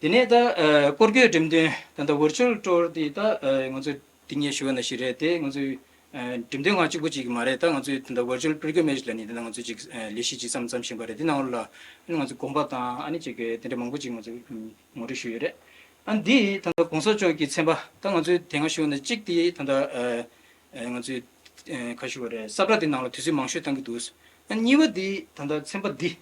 དེ་ནས་ད་ཨ་སྐོར་སྐྱོད་འགྲེམས་སྟོན་ད་ལྟ་virtual tour དེ་ད་ཨ་ང་ཚོས་དེ་སྔ་ཞུ་བ་ནང་བཞིན་རེད། དེ་ང་ཚོའི་ཨ་འགྲེམས་སྟོན་ཁང་གཅིག་པུ་གཅིག་གི་མ་རེད། ད་ང་ཚོའི་ད་ལྟ་virtual pilgrimage ལབ་ནས་ད་ལྟ་ང་ཚོས་ཅིག་ཨ་ལས་གཞི་ཅིག་བརྩམས་བརྩམས་བཞིན་པ་རེད། དེ་ནང་ལ་ཨ་ནི་ང་ཚོའི་དགོན་པ་དང་ཨ་ནི་ཅིག་གི་དེ་འདྲ་མང་པོ་ཅིག་ང་ཚོས་ངོ་སྤྲོད་ཞུས་ཡོད་རེད། ཨ་འདི་ད་ལྟ་གོང་ས་མཆོག་གི་མཚན་པ་ད་ང་ཚོས་དེ་སྔ་ཞུ་བ་ནང་གཅིག་དེ་ད་ལྟ་ཨ་ཨ་ང་ཚོའི་ཨ་ག་ཞུ་བ་རེད། ས་བཀྲ་དེ་ནང་ལ་དུས་ཚོད་མང་ཤོས་བཏང་གི་འདུག་ཨ་གཉིས་པ་དེ་ད་ལྟ་མཚན་པ་འདི།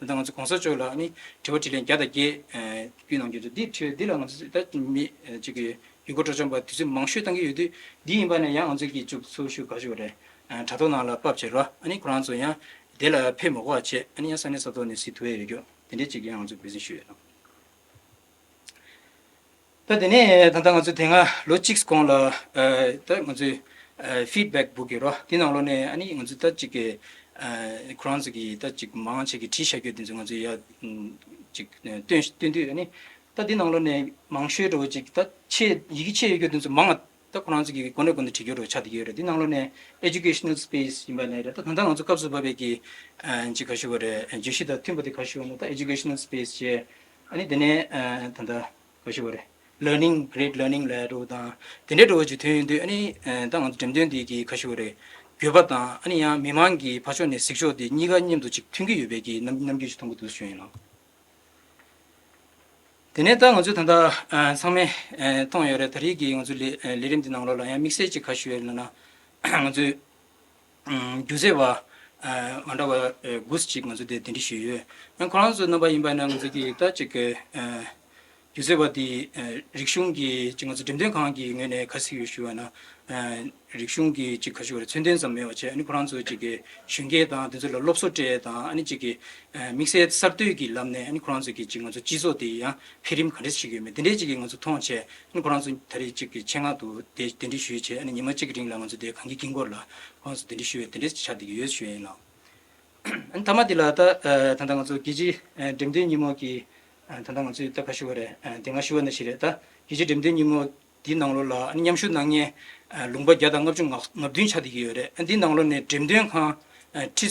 ད་ལྟ་ང་ཚོ་གོང་ས་མཆོག་ལ་ནི་དྲི་བ་དྲིས་ལན་བརྒྱ་དང་བརྒྱད་ཨ་བསྐུལ་གནང་རྒྱུ་འདུག་འདི་དྲི་བ་འདི་ལ་ང་ཚོ་ད་མི་ཨ་གཅིག་གི་ཡུལ་སྐོར་སྤྲོ་འཆམ་པ་དུས་ཚོད་མང་ཤོས་བཏང་གི་ཡོད་དུས་འདི་ཡིན་པ་ནས་ཡང་ང་ཚོ་གིས་ཅུག་ཚུར་ཞུ་ག་ཞུ་བ་རེད། ཨ་དྲ་ཐོག་ནང་ལ་ཕབ་བྱེད་རོགས། ཨ་ནི་ཁོ་རང་ཚོ་ཡང་ དེ་ལ་ཕེབས་མ་དགོས་པ་བྱས། ཨ་ནི་ཡང་ས་གནས་ས་ཐོག་ནས་གཟིགས་ཐུབ་ཡ་ཡོད་རྒྱུ་དེ་འདྲས་ཅིག་ཡང་ང་ཚོས་འབད་བརྩོན་ཞུས་ཡོད་ལགས། ད་དེ་ནས་ད་ལྟ་ང་ཚོས་དེ་སྔ་ལོ་གཅིག་གོང་ལ་ཨ་ད་ང་ཚོས་ཨ་ཕིཌ་བེག་བུག་གི་རོ་དེ་ནང་ལོགས་ནས་ཨ་ནི་ང་ཚོས་ད་ཅིག་གི་ཨ་ཁོ་རང་ཚོ་གི་ད་ཅིག་མང་ཆེ་གི་བྲིས་བཞག་རྒྱུ་དེ་ཚོ་ང་ཚོས་ཡ་ཅིག་སྟོན་སྟོན་དུས། ཨ་ནི་ད་དེ་ནང་ལོགས་ནས་མང་ཤོས་འདྲ་བོ་ཅིག་ད་ཆེ་ཡི་གེ་ཆེ་ཡོད་རྒྱུ་དེ་ཚོ་མང་ང་ད་ཁོ་རང་ཚོ་གི་གོ་གནས་གོ་གནས་བྲིས་རྒྱུ་རོ་ཆགས་བསྡད་ཡོད་རེད། དེ་ནང་ལོགས་ནས་ཨེ་ཇུ་ཀེ་ཤ་ནལ་སི་པེ་སི་ཡིན་པ་ནས་རེད། ད་ད་ལྟ་ང་ཚོ་སྐབས་སུ་བབས་པའི་གི་ཨ་ཅིག་ག་ཞུ་བ་རེད། བརྗོད་གཞི་དང་མཐུན་པ་དེ་ག་ཞུ་བ་ན་ད་ཨེ་ཇུ་ཀེ་ཤ་ནལ་སི་པེ་སི་བྱས། ཨ་ནི་དེ་ནས་ཨ་ད་ལྟ་ག་ཞུ་བ་རེད། ལར་ནིང་གྷི་རེ་ཊི་ལར་ནིང་ལབ་ཡ་འདྲ་བོ་དང་དེ་འདྲའི་འདྲ་བོ་ཅིག་ཐོན་ཡོང་དུས། ཨ་ནི་ཨ་ད་ང་ཚོ་འགྲེམས་སྟོན་འདི་གི་ག་ཞུ་བ་རེད། དགོས་པ་དང་། ཨ་ནི་ཡང་མི་མང་གི་ཕར་ཕྱོགས་ནས་གཟིགས་ཕྱོགས་དེ་གཉིས་ཀ་མཉམ་དུ་ཅིག་མཐུན་གྱི་ཡོད་པའི་གི་རྣམ་རྣམ་འགྱུར་ཞིག་མཐོང་གི་འདུག་ཞུ་ཡིན་ལགས། དེ་ནས་ད་ང་ཚོས་ད་ལྟ་ཨ་ཚང་མས་ཨ་མཐོང་ཡོད་རེད། ད་རེས་ཀྱི་ང་ཚོའི་ལས་ཨ་ལས་རིམ་འདི་ནང་ལོགས་ལ་ཡང་དམིགས་བསལ་ཅིག་ག་ཞུ་ཡོད་ལབ་ན། ང་ཚོས་ཨམ་སྒྱུ་རྩལ་བ་ཨ་མ་འདྲ་བ་ཨ་དགུ་ཅིག་ང་ཚོས་དེ་གདན་འདྲེན་ཞུས་ཡོད། ཡང་ཁོ་རང་ཚོའི་རྣམ་པ་ཡིན་པ་ན་ང་ཚོ་གི་ད་ཅིག་གི་ཨ་སྒྱུ་རྩལ་བ་དེ་ཨ་རིག་གཞུང་གི་ཅིག་ང་ཚོ་འགྲེམས་སྟོན་ཁང་གི་ངོས་ནས་ག་རེ་ཟེར་གྱི་ཡོད་ཞུ་བ་ན། ཨ་རིག་གཞུང་གི་ཅིག་ག་ཞུ་བ་རེད། མཚོན་དོན་ཙམ་མེད་པ་བྱས། ཨ་ནི་ཁོ་རང་ཚོ་ཅིག་གི་གཞོན་སྐྱེས་དང་དེ་ཚོ་ལ་སློབ་གསོ་སྤྲད་དང་། ཨ་ནི་ཅིག་གི་ཨ་དམིགས་བསལ་གསར་གཏོད་ཀྱི་ལམ་ནས་ཨ་ནི་ཁོ་རང་ཚོ་གི་ཅིག་ང་ཚོ་སྤྱི་ཚོགས་དེ་ཡང་འཕེལ་རིམ་ག་འདྲས་བྱེད་ཀྱི་ཡོད་མེད་དེ་འདྲས་ཅིག་གི་ང་ཚོ་མཐོང་བྱས། ཨ་ནི་ཁོ་རང་ཚོ་ད་རེས་ཅིག་གི་ཆེད་མངགས་དུ་དེ་གདན་འདྲེན་ཞུས་བྱས། ཨ་ནི་ཉི་མ་གཅིག་གི་རིང་ལ་ང་ཚོ་དེ་གང་གི་དཀྱིལ་འཁོར་ལ་ཁོ་རང་ཚོ་གདན་འདྲེན་ཞུས་པའི་དེ་འདྲས་ཆགས་བསྡད་ཀྱི་ཡོད་ཞུ་ཡ་ཡིན་ལགས། ཨ་ནི་མཐའ་མ་དེ་ལ་ད་ཨ་ད་ལྟ་ང་ཚོ་རྒྱལ་སྤྱིའི་ཨ་འགྲེམས་སྟོན་ཉིན་མོ་གི་ཨ་ད་ལྟ་ང་ཚོས་ད་ག་ཞུ་བ་རེད། ཨ་དེ་སྔ་ཞུ་བ་ནང་བཞིན་རེད། ད་རྒྱལ་སྤྱིའི་འགྲེམས་སྟོན་ཉིན་མོ་དེའི་ནང་ལོགས་ལ་ཨ་ནི་མཉམ་ཞུགས་གནང་མཁན་ཨ་ལུང་པ་བརྒྱ་དང་ལྔ་བཅུ་ང་ང་བདུན་ཆགས་བསྡད་ཀྱི་ཡོད་རེད། ཨ་འདིའི་ནང་ལོགས་ནས་འགྲེམས་སྟོན་ཁང་ཨ་ཁྲི་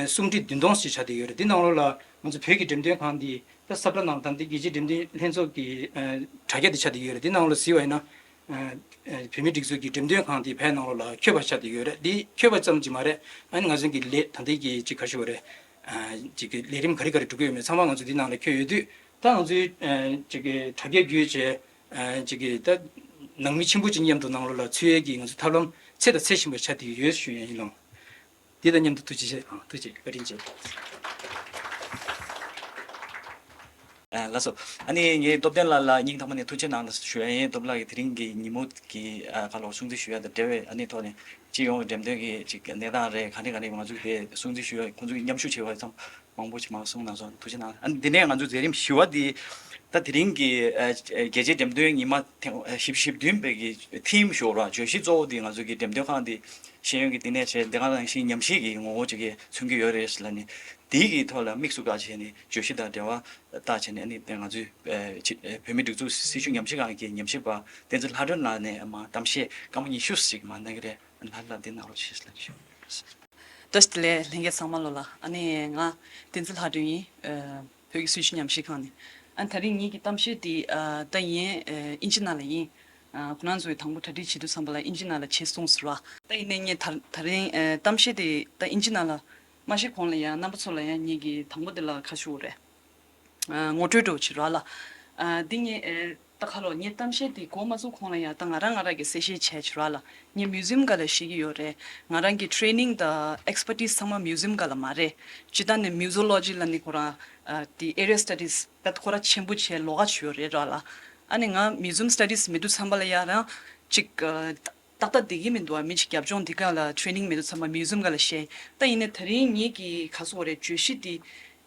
སུམ་ཁྲི་བདུན་སྟོང་ཞིག་ཆགས་བསྡད་ཀྱི་ཡོད་རེད། འདིའི་ནང་ལོགས་ལ་ང་ཚོ་བོད་ཀྱི་འགྲེམས་སྟོན་ཁང་འདི་ད་ས་བཀྲ་ནང་ད་འདི་རྒྱལ་སྤྱིའི་འགྲེམས་སྟོན་ལྷན་ཚོགས་ཀྱི་ཨ་དྲ་རྒྱ་དེ་ཆགས་བསྡད་ཀྱི་ཡོད་རེད། འདིའི་ནང་ལོགས་གཟིགས་པ་ཡིན་ན། ཨ་ཨ་བོད་མིའི་སྒྲིག་འཛུགས་ཀྱི་འགྲེམས་སྟོན་ཁང་དེ་བོད་ནང་ལོགས་ལ་ཁྱབ་པ་ཆགས་བསྡད་ཡོད་རེད། འདི་ཁྱབ་པ་ཙམ་གྱིས་མ་རེད། ཨ་ནི་ང་ཚོའི་གི་ལས་ད་ལྟའི་གི་ཅིག་ག་ཞུ་བ་རེད། ཨ་ཅིག་གི་ལས་རིམ་ག་རེ་ག་རེ་སྒྲུབ་ཀྱི་ཡོད་མེད་ཚང་མ་ང་ཚོ་འདི་ནང་ལ་ཁྱབ་ཡོད་དུས། ད་ང་ཚོའི་ཨ་ཅིག་གི་དྲ་རྒྱ་བརྒྱུད་བྱས། ཨ་ཅིག་གི་ད་ནང་མི་ཆེན་པོ་ཅིག་མཉམ་དུ་ནང་ལོགས་ལ་ཚུད་ཡས་ཀྱི་ང་ཚོ་ཐབས་ལམ་ཚད་དང་ཚད་ཞན་པ་ཆགས་བསྡད་ཡོད་ཞུ་ཡ་ཡིན་ལགས། འདི་དང་མཉམ་དུ་ཐུགས་རྗེ་ཆེ། ཨ་ཐུགས་རྗེ་བཀའ་དྲིན་ཆེ། ཨ་ལགས་སོ། ཨ་ནི་ངས་སྟོབས་ལྡན་ལགས་ལ་སྙིང་ཐག་པ་ནས་ཐུགས་རྗེ་གནང་ཞུ་ཡ་ཡིན། སྟོབས་ལགས་ཀྱིས་དེ་རིང་གི་ཉིན་མོ་གི་ཨ་ཁ་ལོ་སྲུང་བརྩི་ཞུ་ཡ་དང་འབྲེལ་བའི་ཨ་ནི་ཐོག་ནས་སྤྱི་ཡོངས་འགྲེམས་སྟོན་གྱི་ཅིག་གནས་སྟངས་རེད། ག་འདྲ་ག་འདྲ་ང་ཚོ་དེ་སྲུང་བརྩི་ཞུ་ཡ། ཁོང་ཚོ་གིས་མཉམ་ཞུགས་བྱས་པ་ཙམ་མང་པོ་ཞིག་མར་གསུངས་གནང་སོང་། ཐུགས་རྗེ་གནང་། ཨ་ནི་འདི་ནས་ང་ཚོ་མཛད་རིམ་བཞི་པ་འདི་ད་དེ་རིང་གི་ཨ་རྒྱལ་སྤྱིའི་འགྲེམས་སྟོན་ཉི་མ་ཐེངས་ཨ་བཞི་བཅུ་ཞེ་བདུན་པའི་གི་ཐིམ་ཞུ་ར་བརྗོད་གཞི་གཙོ་བོ་འདི་ང་ཚོ་གི་འགྲེམས་སྟོན་ཁང་འདི་ཤེས་ཡོན་གྱི་བསྟི་གནས་བྱས། འདི་ག་ནང་བཞིན་ཉམས་ཞིབ་ཀྱི་ངོ་བོ་ཅིག་གི་མཚོན་གྱི་ཡོད་རེད་ཟེར་ལབ་ནས། དེའི་གི་ཐོག་ལ་དམིགས་སུ་བཀར་བྱས་ནས་བརྗོད་གཞི་དང་འབྲེལ་བ་བཏགས་བྱས་ནས། ཨ་ནི་དེ་ང་ཚོའི་ཨ་ཕྱི་ཨ་བོད་མིའི་སྒྲིག་འཛུགས་སྲི་ཞུ་ཉམས་ཞིབ་ཁང་གི་ཉམས་ཞིབ་པ་བསྟན་འཛིན་ལྷ་སྒྲོན་ལགས་ནས་མར་གཏམ་བཤད་སྐར་མ་ཉི་ཤུ་ཞིག་མར་གནང་གི་རེད། ལྷ་ལགས་འདི་གནང་རོགས་ཞེས་ལབ་ཞུ། བཀྲ་ཤིས་བདེ་ལེགས་ལྷན་རྒྱས་ཚང་མ་ལོ་ལ། ཨ་ནི་ང་བསྟན་འཛིན་ལྷ་སྒྲོན་ཡིན། ཨ་བོད་ཀྱི་སྲི་ཞུ་ཉམས་ཞིབ་ཁང་ནས། ཨ་ད་རིང་ངེད་ཀྱི་གཏམ་བཤད་འདི་ཨ་ད་ཡིན་ཨ་ཨིན་ཇི་ནང་ལ་ཡིན། ཨ་ཁོ་རང་ཚོས་དང་པོ་གྲ་སྒྲིག་བྱེད་དུས་ཙམ་པ་ལ་ཨིན་ཇི་ནང་ལ་བྱེད་གསུངས་ཟེར་བ། ད་ཡིན་ནའི་ངས་ད་ད་རིང་ཨ་གཏམ་བཤད་དེ་ད་ཨིན་ཇི་ནང་ལ་མ་བཤད་གོང་ལ་ཡང་རྣམ་པ་ཚོ་ལ་ཡང་ངེད་ཀྱིས་དང་པོ་དེ་ལ་ཁ་ཞུ་རེད། ཨ་ངོ་སྤྲོད་འདྲ་བོ་བྱེད་རོགས་ལ། ཨ་འདི་ངས་ཨེ་ད་ཁ་ལོ་ངས་གཏམ་བཤད་འདི་འགོ་མ་ཚུགས་གོང་ལ་ཡང་ད་ང་རང་ང་རང་གི་གསལ་བཤད་བྱས་བྱེད་རོགས་ལ། ངས་མིའུ་ཛིམ་སྒང་ལ་ཤེས་ཀྱི་ཡོད་རེད། ང་རང་གི་ཊི་རེ་ནིང་དང་ཨེག་སི་པར་ཊི་སི་ཚང་མ་མིའུ་ཛིམ་སྒང་ལ་མ་རེད། སྤྱིར་བཏང་ནས་མིའུ་ཛོ་ལོ་ཇི་ལབ་ནི་ཁོ་རང་ཨ་དེ་ཨེ་རི་ཡ་སི་ཊ་ཌིས་ད་ཁོ་རང་ཆེན་པོ་བྱས་ལོགས་ཀ་བྱས་ཡོད་རེད་རོགས་ལ། ཨ་ནི་ང་མིའུ་ཛིམ་སི་ཊ་ཌིས་མེད་དུས་ཙམ་པ་ལ་ཡང་རང་ཅིག་ཨ། ཏག་ཏག་བསྡད་ཀྱི་མི་འདུག་ཨ། མི་གཅིག་རྒྱབ་ལྗོངས་འདི་ག་ལ་ཊི་རེ་ནིང་མེད་དུས་ཙམ་པ་མིའུ་ཛིམ་ག་ལ་བཤད། ད་ཡིན་ནའི་ད་རིང་ངེད་ཀྱིས་ག་ཟེར་དགོས་རེད། བརྗོད་གཞི་འདི་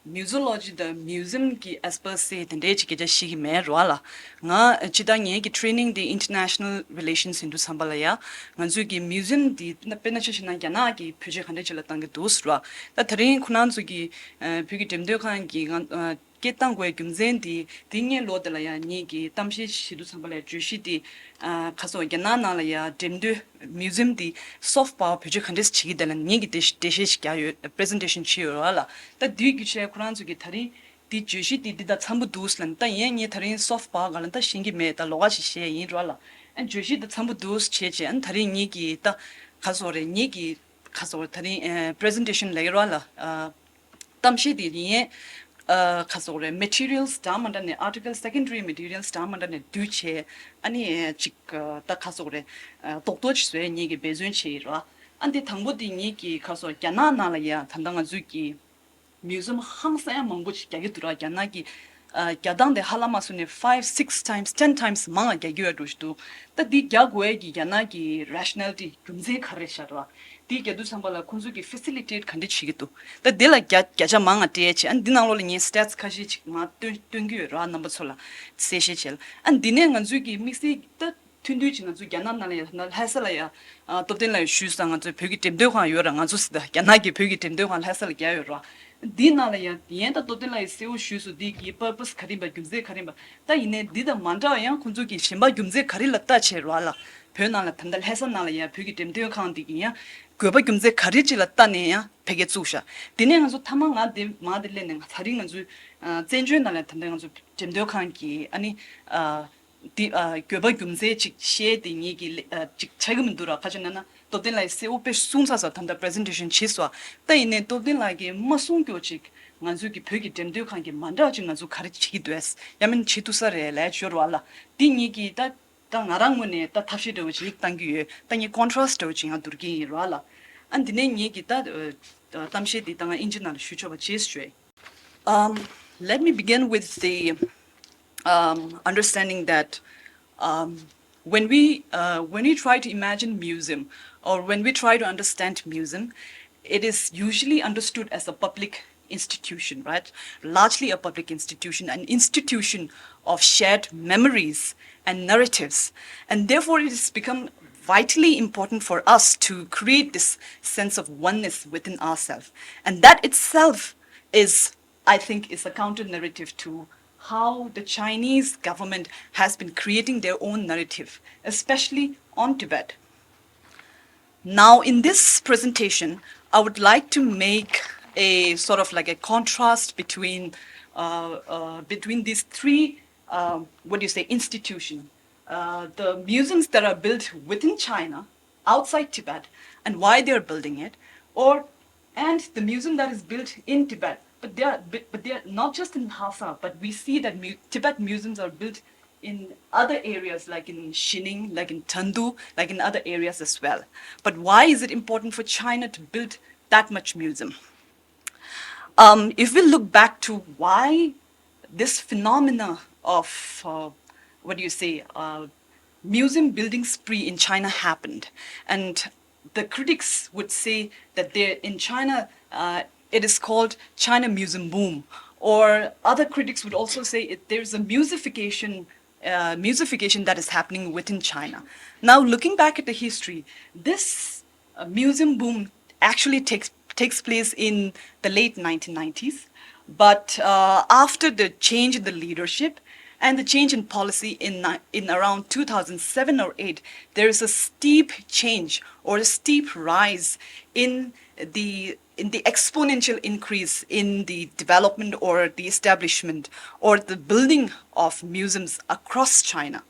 མིའུ་ཛོ་ལོ་ཇི་དང་མིའུ་ཛིམ་གྱི་ཨེག་སི་པར་ཊི་སི་དེ་འདྲའི་ཅིག་སྐད་ཆ་ཤེས་ཀྱི་མེད་རོགས་ལ། ང་སྤྱིར་བཏང་ངེད་ཀྱི་ཊི་རེ་ནིང་འདི་ཨིན་ཊར་ནེ་ཤ་ནལ་རི་ལེ་ཤན་སི་ཡིན་དུས་ཙམ་པ་ལ་ཡ། ང་ཚོས་ཀྱི་མིའུ་ཛིམ་འདི་དཔེར་ན་ཆ་བཞག་ན་རྒྱ་ནག་གིས་བེད་སྤྱོད་ག་འདྲ་ཅིག་ལ་བཏང་གི་འདུག་ཟེར་བ། ད་ད་རིང་ཁོ་རང་ཚོ་གི་ཨ་བོད་ཀྱི་འགྲེམས་སྟོན་ཁང་གི་ང་ཨ། སྐད་བཏང་དགོས་རྒྱུ་མཚན་དེ་དེ་སྔའི་ལོ་དེ་ལ་ཡང་ངེད་ཀྱིས་གཏམ་བཤད་བྱེད་དུས་ཙམ་པ་ལ་བརྗོད་གཞི་དེ་ཨ་ག་ཟེར་རྒྱ་ནག་ནང་ལ་ཡང་འགྲེམས་སྟོན་མིའུ་ཛིམ་དེ་སོཕ་པ་བར་བེད་སྤྱོད་ག་འདྲས་བྱེད་ཀྱི་འདུག་ལབ་ངེད་ཀྱིས་འགྲེལ་བཤད་འགྲེལ་བཤད་ཞིག་རྒྱག་ཡོད། པི་རི་ཛེན་ཊེ་ཤན་བྱས་ཡོད་ར་ལ། ད་དུས་ཀྱི་ཆེད་ཁོ་རང་ཚོ་གིས་ད་རིང་དེ་བརྗོད་གཞི་དེ་འདི་དང་འཚམ་པོ་འདུག་ལབ། ད་ཡིན་ངས་ད་རིང་སོཕ་པ་ག་ལ་ད་ཤེས་ཀྱི་མེད། ད་ལོགས་ཀ་ཞིག་བཤད་ཡིན་ར་ལ། ཨ་བརྗོད་གཞི་དང་འཚམ་པོ་འདུག་བྱས་བྱས། ཨ་ད་རིང་ངེད་ཀྱིས་ད་ག་ཟེར་རེད། ངེད་ཀྱིས་ག་ཟེར་ད་རིང་ཨ་པི་རི་ཛེན་ཊེ་ཤན་ལབ་ཀྱི་ར་ལ། ཨ་གཏམ་བཤད་དེ་ཡིན། ཨ་ག་ཟེར་དགོས་རེད། མེ་ཊི་རི་ཡལ་སི་འདྲ་མི་འདྲ་ནས། ཨར་ཊི་ཀལ་སི། སེ་ཀན་ཌ་རི་མེ་ཊི་རི་ཡལ་སི་འདྲ་མི་འདྲ་ནས་བསྡུས་བྱས། ཨ་ནི་ཅིག་ཨ་ད་ག་ཟེར་དགོས་རེད། ཨ་རྡོག་རྡོག་ཅིག་བཟོས་ངེད་ཀྱིས་འབད་བརྩོན་བྱས་ཡིན་ར། ཨ་འདི་དང་པོ་དེ་ངེད་ཀྱིས་ག་ཟེར་རྒྱ་ནག་ནང་ལ་ཡ་ད་ལྟ་ང་ཚོས་ཀྱི་མིའུ་ཛིམ་ཧང་སང་ཡ་མང་པོ་ཅིག་རྒྱག་གི་འདུག་ར། རྒྱ་ནག་གི་ རྒྱག་སྟངས་དེ་ཧ་ལམ་མ་སོང་ནས་five, six times, ten times མང་ང་རྒྱག་གི་ཡོད་འགྲོ་ཞིག་འདུག་ད་འདི་རྒྱག་དགོས་ཡས་ཀྱི་རྒྱ་ནག་གི་rationality རྒྱུ་མཚན་ག་རེ་ཤར་བ། འདི་རྒྱག་དུས་ཙམ་པ་ལ་ཁོང་ཚོ་གི་facilitate ག་འདྲ་བྱེད་ཀྱི་འདུག་ད་འདི་ལ་བརྒྱ་བརྒྱ་ཆ་མང་ང་སྤྲད་ཡས་བྱས། ཨ་འདི་ནང་ལོགས་ལ་ངས་stats ཁ་ཤས་ཅིག་མར་སྟོན་སྟོན་གྱི་ཡོད་ར། རྣམ་པ་ཚོ་ལ་གསལ་བཤད་བྱས་ལ། ཨ་འདི་ནས་ང་ཚོའི་གི་དམིགས་བསལ་ད་ཐུང་ཐུང་ཅིག་ང་ཚོ་རྒྱ་ནག་ནང་ལ་ཡ་ལྷ་ས་ལ་ཡ་ཨ་སྟོབས་ལྡན་ལགས་ཡ་ཞུས་སོང་། ང་ཚོའི་བོད་ཀྱི་འགྲེམས་སྟོན་ཁང་ཡོད་ར། ང་ཚོ་སི་ད་རྒྱ་ནག་གི་བོད་ཀྱི་འགྲེམས་སྟོན་ཁང་ལྷ་ས་ལ་རྒྱག་ཡོད་ར། འདི་ནང་ལ་ཡ་ཡན་ད་སྟོབས་ལྡན་ལགས་ཡ་གསལ་བོ་ཞུས་སོང་། འདི་གི་purpose ག་རེ་ཡིན་པ། རྒྱུ་མཚན་ག་རེ་ཡིན་པ། ད་ཡིན་ནའི་འདི་དང་མ་འདྲ་བ་ཡང་ཁོང་ཚོ་གི་གཞན་པ་རྒྱུ་མཚན་ག་རེ་ལ་ལྟ་བྱས་ར་ལ། བོད་ནང་ལ་ད་ལྟ་ལྷ་ས་ནང་ལ་ཡ་བོད་ཀྱི་འགྲེམས་སྟོན་ཁང་འདི་གི་ཡ་དགོས་པ་རྒྱུ་མཚན་ག་རེ་ཅིག་ལ་ལྟ་ནས་ཡ་ཕ་གི་བཙུགས་ཤག་དེ་ནས་ང་ཚོ་མཐའ་མ་ང་དེ་མ་དེ་སླེབས་ནས་ང་ཚ་རིང་ང་ཚོའི་ཨ་བཙན་བྱོལ་ནང་ལ་ད་ལྟ་ང་ཚོ་འགྲེམས་སྟོན་ཁང་གི་ཨ་ནི་ཨ་དེ་ཨ་དགོས་པ་རྒྱུ་མཚན་ཅིག་བཤད་དེ་ངེད་ཀྱི་ལེ་ཨ་ཅིག་ཆགས་ཀྱི་མི་འདུག་ར། ཁ་ཅིག་ན་ན་སྟོབས་ལྡན་ལགས་ཀྱིས་གསལ་བོ་དཔེ་གསུངས་ཚར་སོང་། ད་ལྟ་presentation བྱས་སོང་། ད་ཡིན་ནའི་སྟོབས་ལྡན་ལགས་ཀྱིས་མ་གསུངས་ཀྱོག་ཅིག་ང་ཚོའི་གི་བོད་ཀྱི་འགྲེམས་སྟོན་ཁང་གི་མ་འདྲ་བ་ཅིག་ང་ཚོ་ག་རེ་བྱེད་ཀྱི་འདུག་ཡ་མིན་བྱེད་ཐུབ་ས་རེད་ལབ་ཡོད་ར་ལ། འདི་ངེད་ཀྱིས་ད་ད་ང་རང་ངོས་ནས་ད་ཐབས་ཤེས་འདྲ་བོ་ཅིག་བཏང་གི་ཡོད། ད་ངས་contrast འདྲ་བོ་ཅིག་ཡང་བསྡུར་གྱི་ཡིན་ར་ལ། ཨ་འདི་ནས་ངེད་ཀྱི་ད་ཨ་གཏམ་བཤད་འདི་ད་ང་དབྱིན་ཇི་ནང་ལ་ཞུ་ཆོག་པ་བྱས་ཞུ། Um, let me begin with the um, understanding that um, when we uh, when we try to imagine museum or when we try to understand museum, it is usually understood as a public institution, right? Largely a public institution, an institution of shared memories and narratives, and therefore it has become vitally important for us to create this sense of oneness within ourselves, and that itself is I think is a counter narrative to how the Chinese government has been creating their own narrative, especially on Tibet. Now, in this presentation, I would like to make a sort of like a contrast between uh, uh, between these three uh, what do you say institution, uh, the museums that are built within China, outside Tibet, and why they are building it, or and the museum that is built in Tibet. But they are but, but they are not just in Lhasa, but we see that mu- Tibet museums are built in other areas like in Xining, like in Chengdu, like in other areas as well. But why is it important for China to build that much museum? Um, if we look back to why this phenomena of uh, what do you say uh, museum building spree in China happened, and the critics would say that there in China uh, it is called China museum boom, or other critics would also say it, there's a musification uh, musification that is happening within China. Now, looking back at the history, this uh, museum boom actually takes takes place in the late nineteen nineties. But uh, after the change in the leadership and the change in policy in, in around two thousand seven or eight, there is a steep change or a steep rise in the in the exponential increase in the development or the establishment or the building of museums across China.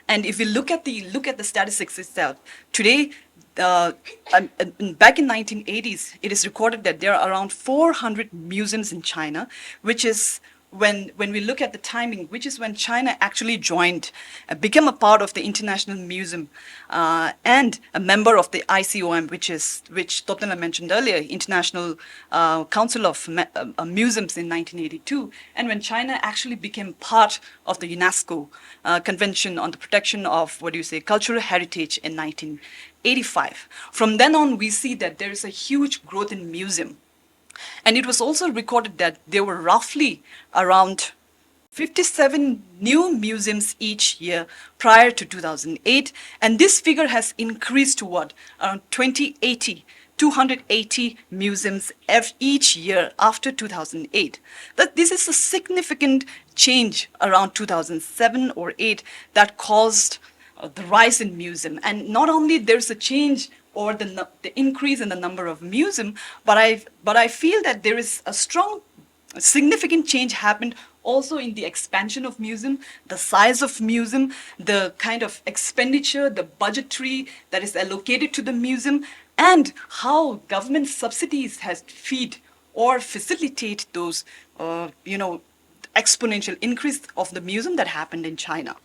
And if we look at the look at the statistics itself, today, uh, um, um, back in nineteen eighties, it is recorded that there are around four hundred museums in China, which is when when we look at the timing, which is when China actually joined, uh, became a part of the international museum, uh, and a member of the I C O M, which is which Topdela mentioned earlier, International uh, Council of Me- uh, uh, Museums in nineteen eighty-two, and when China actually became part of the UNESCO uh, Convention on the Protection of, what do you say, Cultural Heritage in nineteen eighty-five. From then on, we see that there is a huge growth in museum. And it was also recorded that there were roughly around fifty-seven new museums each year prior to two thousand eight, and this figure has increased to what? Around twenty eighty, two hundred eighty museums ev- each year after two thousand eight. That this is a significant change around two thousand seven or eight that caused uh, the rise in museum. And not only there's a change or the, nu- the increase in the number of museum, but I but I feel that there is a strong a significant change happened also in the expansion of museum, the size of museum, the kind of expenditure, the budgetary that is allocated to the museum, and how government subsidies has feed or facilitate those, uh, you know, exponential increase of the museum that happened in China.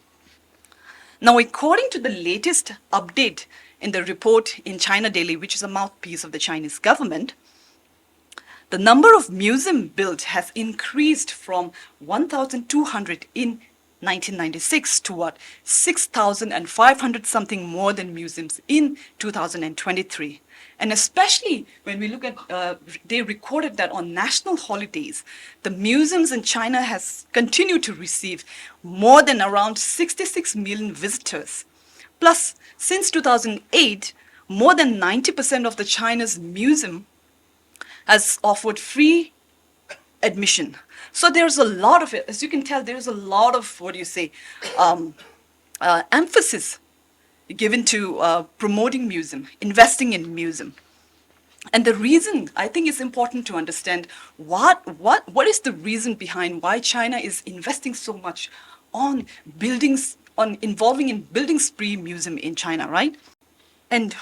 Now, according to the latest update in the report in China Daily, which is a mouthpiece of the Chinese government, The number of museum built has increased from one thousand two hundred in nineteen ninety-six to what, six thousand five hundred something more than museums in two thousand twenty-three. And especially when we look at, uh, they recorded that on national holidays, the museums in China has continued to receive more than around sixty-six million visitors. Plus, since two thousand eight, more than ninety percent of the China's museum has offered free admission. So there's a lot of, as you can tell, there's a lot of, what do you say, um, uh, emphasis given to uh, promoting museum, investing in museum. And the reason, I think it's important to understand what, what, what is the reason behind why China is investing so much on buildings, on involving in building spree museum in China, right? And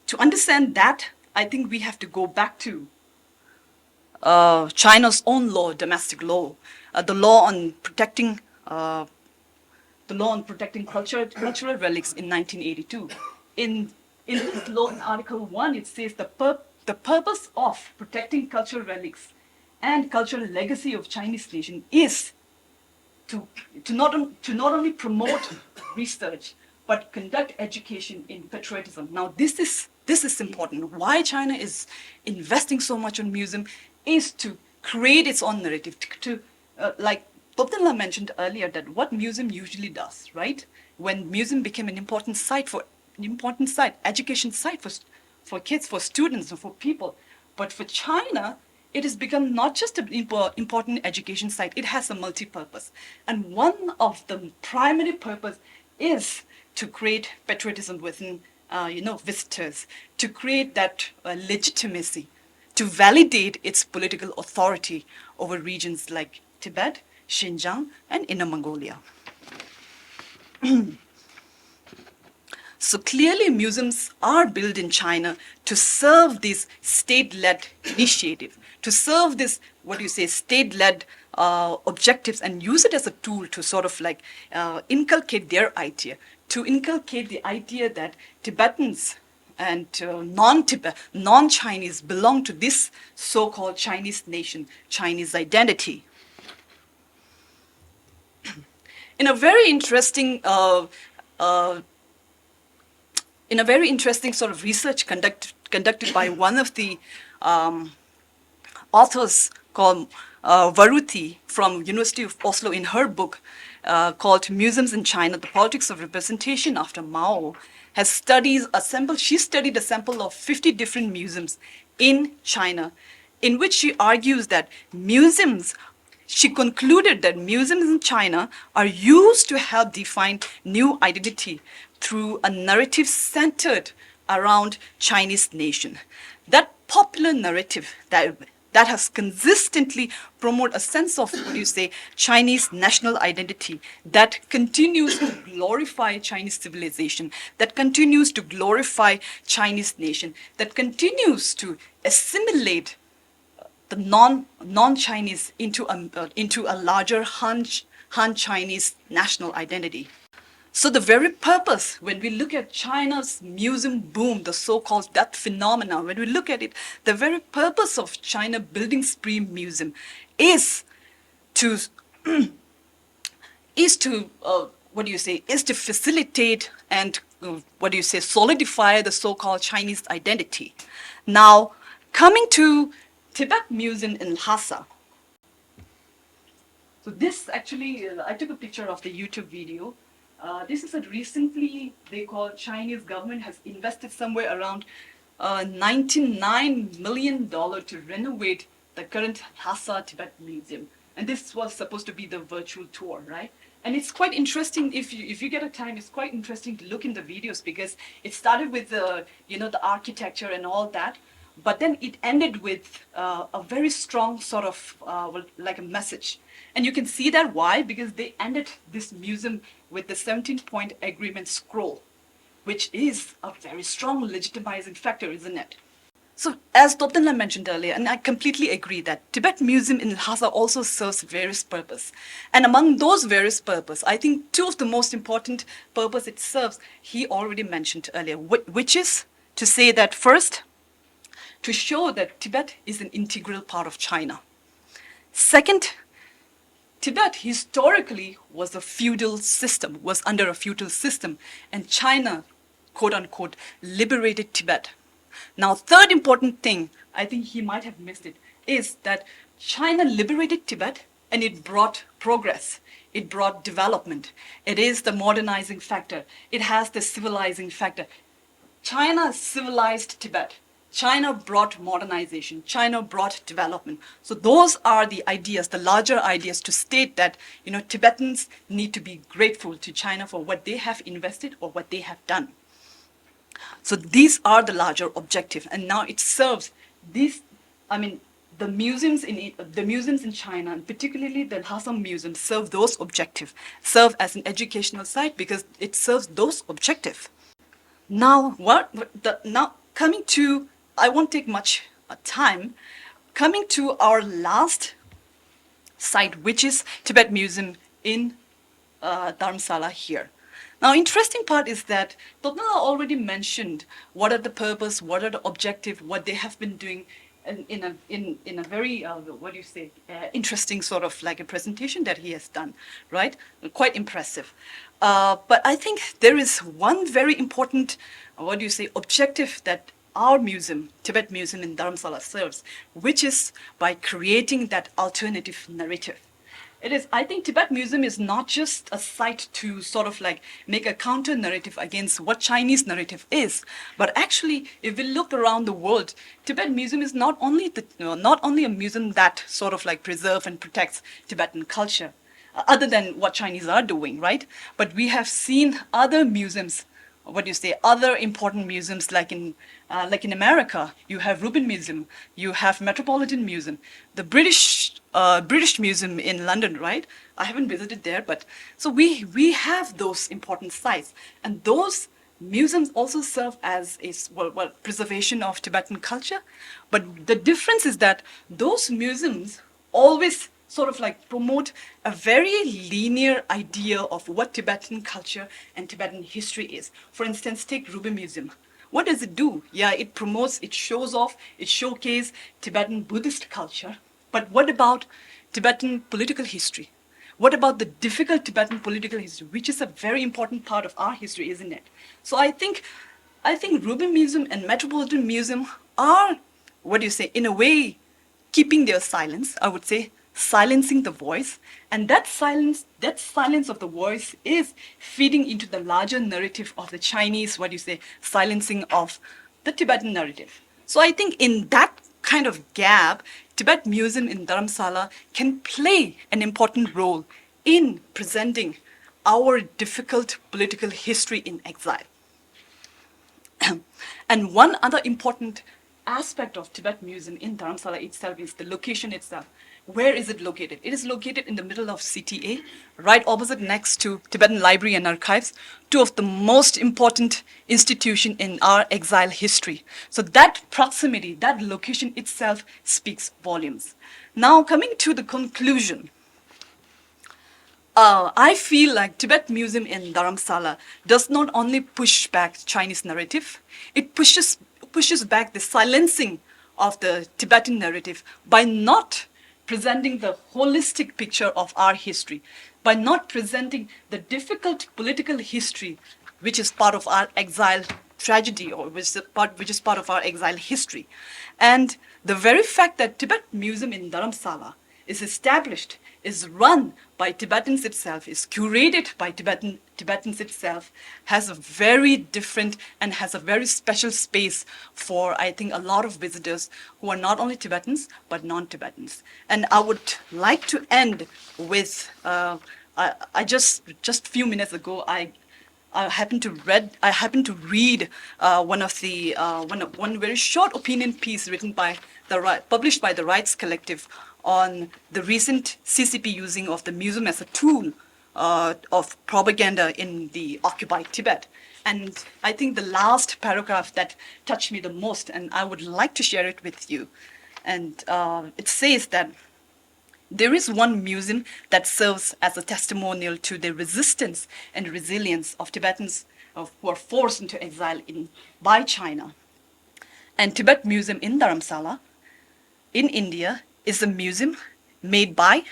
to understand that, I think we have to go back to uh, China's own law, domestic law, uh, the law on protecting uh, the law on protecting culture, cultural relics in nineteen eighty-two. In in this law, in Article one, it says the pur- the purpose of protecting cultural relics and cultural legacy of Chinese nation is to to not on- to not only promote research but conduct education in patriotism. Now, this is this is important. Why China is investing so much on museum is to create its own narrative. To, to uh, like Toptenla mentioned earlier, that what museum usually does, right? When museum became an important site for an important site, education site for for kids, for students, and for people, but for China, it has become not just an impo- important education site, it has a multi-purpose. And one of the primary purpose is to create patriotism within, uh, you know, visitors, to create that uh, legitimacy, to validate its political authority over regions like Tibet, Xinjiang, and Inner Mongolia. So clearly, museums are built in China to serve this state-led initiative, to serve this, what do you say, state-led uh, objectives, and use it as a tool to sort of like uh, inculcate their idea, to inculcate the idea that Tibetans and uh, non-Tibet, non-Chinese belong to this so-called Chinese nation, Chinese identity. In a very interesting uh, uh, in a very interesting sort of research conduct, conducted by one of the um, authors called uh, Varuti from University of Oslo, in her book uh, called Museums in China: The Politics of Representation After Mao, has studies a sample. She studied a sample of fifty different museums in China, in which she argues that museums she concluded that museums in China are used to help define new identity through a narrative centered around Chinese nation. That popular narrative that that has consistently promoted a sense of, what do you say, Chinese national identity that continues to glorify Chinese civilization, that continues to glorify Chinese nation, that continues to assimilate the non non-Chinese into a uh, into a larger Han Han Chinese national identity. So the very purpose, when we look at China's museum boom, the so-called death phenomena, when we look at it, the very purpose of China building spree museum is to is to uh, what do you say, is to facilitate and uh, what do you say, solidify the so-called Chinese identity. Now, coming to Tibet Museum in Lhasa. So this actually, uh, I took a picture of the YouTube video. Uh, this is a recently, they call, Chinese government has invested somewhere around uh, ninety-nine million dollar to renovate the current Lhasa Tibet Museum. And this was supposed to be the virtual tour, right? And it's quite interesting, if you if you get a time, it's quite interesting to look in the videos, because it started with the, you know, the architecture and all that, but then it ended with uh, a very strong sort of uh, well, like a message. And you can see that why, because they ended this museum with the seventeen point agreement scroll, which is a very strong legitimizing factor, isn't it? So, as Toptenla mentioned earlier, and I completely agree that Tibet Museum in Lhasa also serves various purpose. And among those various purpose, I think two of the most important purpose it serves, he already mentioned earlier, whi- which is to say that first, to show that Tibet is an integral part of China. Second, Tibet historically was a feudal system, was under a feudal system, and China, quote unquote, liberated Tibet. Now, third important thing, I think he might have missed it, is that China liberated Tibet and it brought progress. It brought development. It is the modernizing factor. It has the civilizing factor. China civilized Tibet. China brought modernization. China brought development. So those are the ideas, the larger ideas to state that, you know, Tibetans need to be grateful to China for what they have invested or what they have done. So these are the larger objective, and now it serves these, I mean, the museums in the museums in China, and particularly the Lhasa Museum, serve those objective, serve as an educational site because it serves those objective. Now, what the now coming to, I won't take much uh, time. Coming to our last site, which is Tibet Museum in uh, Dharamsala here. Now, interesting part is that Totnala already mentioned what are the purpose, what are the objective, what they have been doing in, in a in in a very uh, what do you say uh, interesting sort of like a presentation that he has done, right? Quite impressive. Uh, but I think there is one very important uh, what do you say objective that our museum, Tibet Museum in Dharamsala, serves, which is by creating that alternative narrative. It is, I think Tibet Museum is not just a site to sort of like make a counter narrative against what Chinese narrative is, but actually, if we look around the world, Tibet Museum is not only the, you know, not only a museum that sort of like preserve and protects Tibetan culture, uh, other than what Chinese are doing, right? But we have seen other museums, what do you say, other important museums like in uh, like in America, you have Rubin Museum, you have Metropolitan Museum, the British uh, British Museum in London, right? I haven't visited there, but so we we have those important sites, and those museums also serve as a s- well, well preservation of Tibetan culture. But the difference is that those museums always sort of like promote a very linear idea of what Tibetan culture and Tibetan history is. For instance, take Rubin Museum. What does it do? Yeah, it promotes, it shows off, it showcases Tibetan Buddhist culture. But what about Tibetan political history? What about the difficult Tibetan political history, which is a very important part of our history, isn't it? So I think, I think Rubin Museum and Metropolitan Museum are, what do you say, in a way, keeping their silence, I would say, silencing the voice. And that silence, that silence of the voice is feeding into the larger narrative of the Chinese, what do you say, silencing of the Tibetan narrative. So I think in that kind of gap, Tibet Museum in Dharamsala can play an important role in presenting our difficult political history in exile. And one other important aspect of Tibet Museum in Dharamsala itself is the location itself. Where is it located? It is located in the middle of C T A, right opposite next to Tibetan Library and Archives, two of the most important institution in our exile history. So that proximity, that location itself speaks volumes. Now, coming to the conclusion, uh, I feel like Tibet Museum in Dharamsala does not only push back Chinese narrative, it pushes pushes back the silencing of the Tibetan narrative by not presenting the holistic picture of our history, by not presenting the difficult political history which is part of our exile tragedy or which is part, which is part of our exile history. And the very fact that Tibet Museum in Dharamsala is established, is run by Tibetans itself, is curated by Tibetan, Tibetans itself, has a very different and has a very special space for, I think, a lot of visitors who are not only Tibetans but non-Tibetans. And I would like to end with uh, I, I just just few minutes ago I I happened to read. I happened to read uh, one of the uh, one of, one very short opinion piece written by the Ri- published by the Rights Collective on the recent C C P using of the museum as a tool uh, of propaganda in the occupied Tibet. And I think the last paragraph that touched me the most, and I would like to share it with you. And uh, it says that there is one museum that serves as a testimonial to the resistance and resilience of Tibetans uh, who are forced into exile in, by China. And Tibet Museum in Dharamsala, in India, is a museum made by,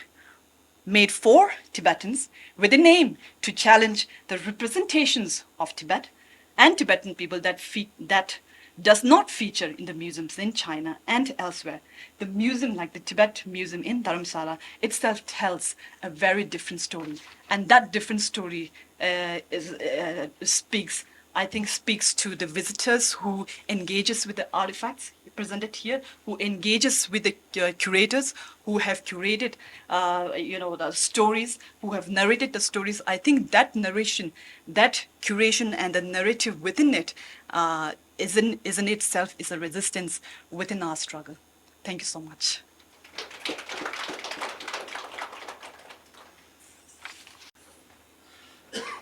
made for Tibetans with an aim to challenge the representations of Tibet and Tibetan people that fe- that does not feature in the museums in China and elsewhere. The museum, like the Tibet Museum in Dharamsala, itself tells a very different story, and that different story uh, is, uh, speaks I think speaks to the visitors who engages with the artifacts presented here, who engages with the uh, curators who have curated, uh, you know, the stories, who have narrated the stories. I think that narration, that curation, and the narrative within it, uh, is in is in itself is a resistance within our struggle. Thank you so much.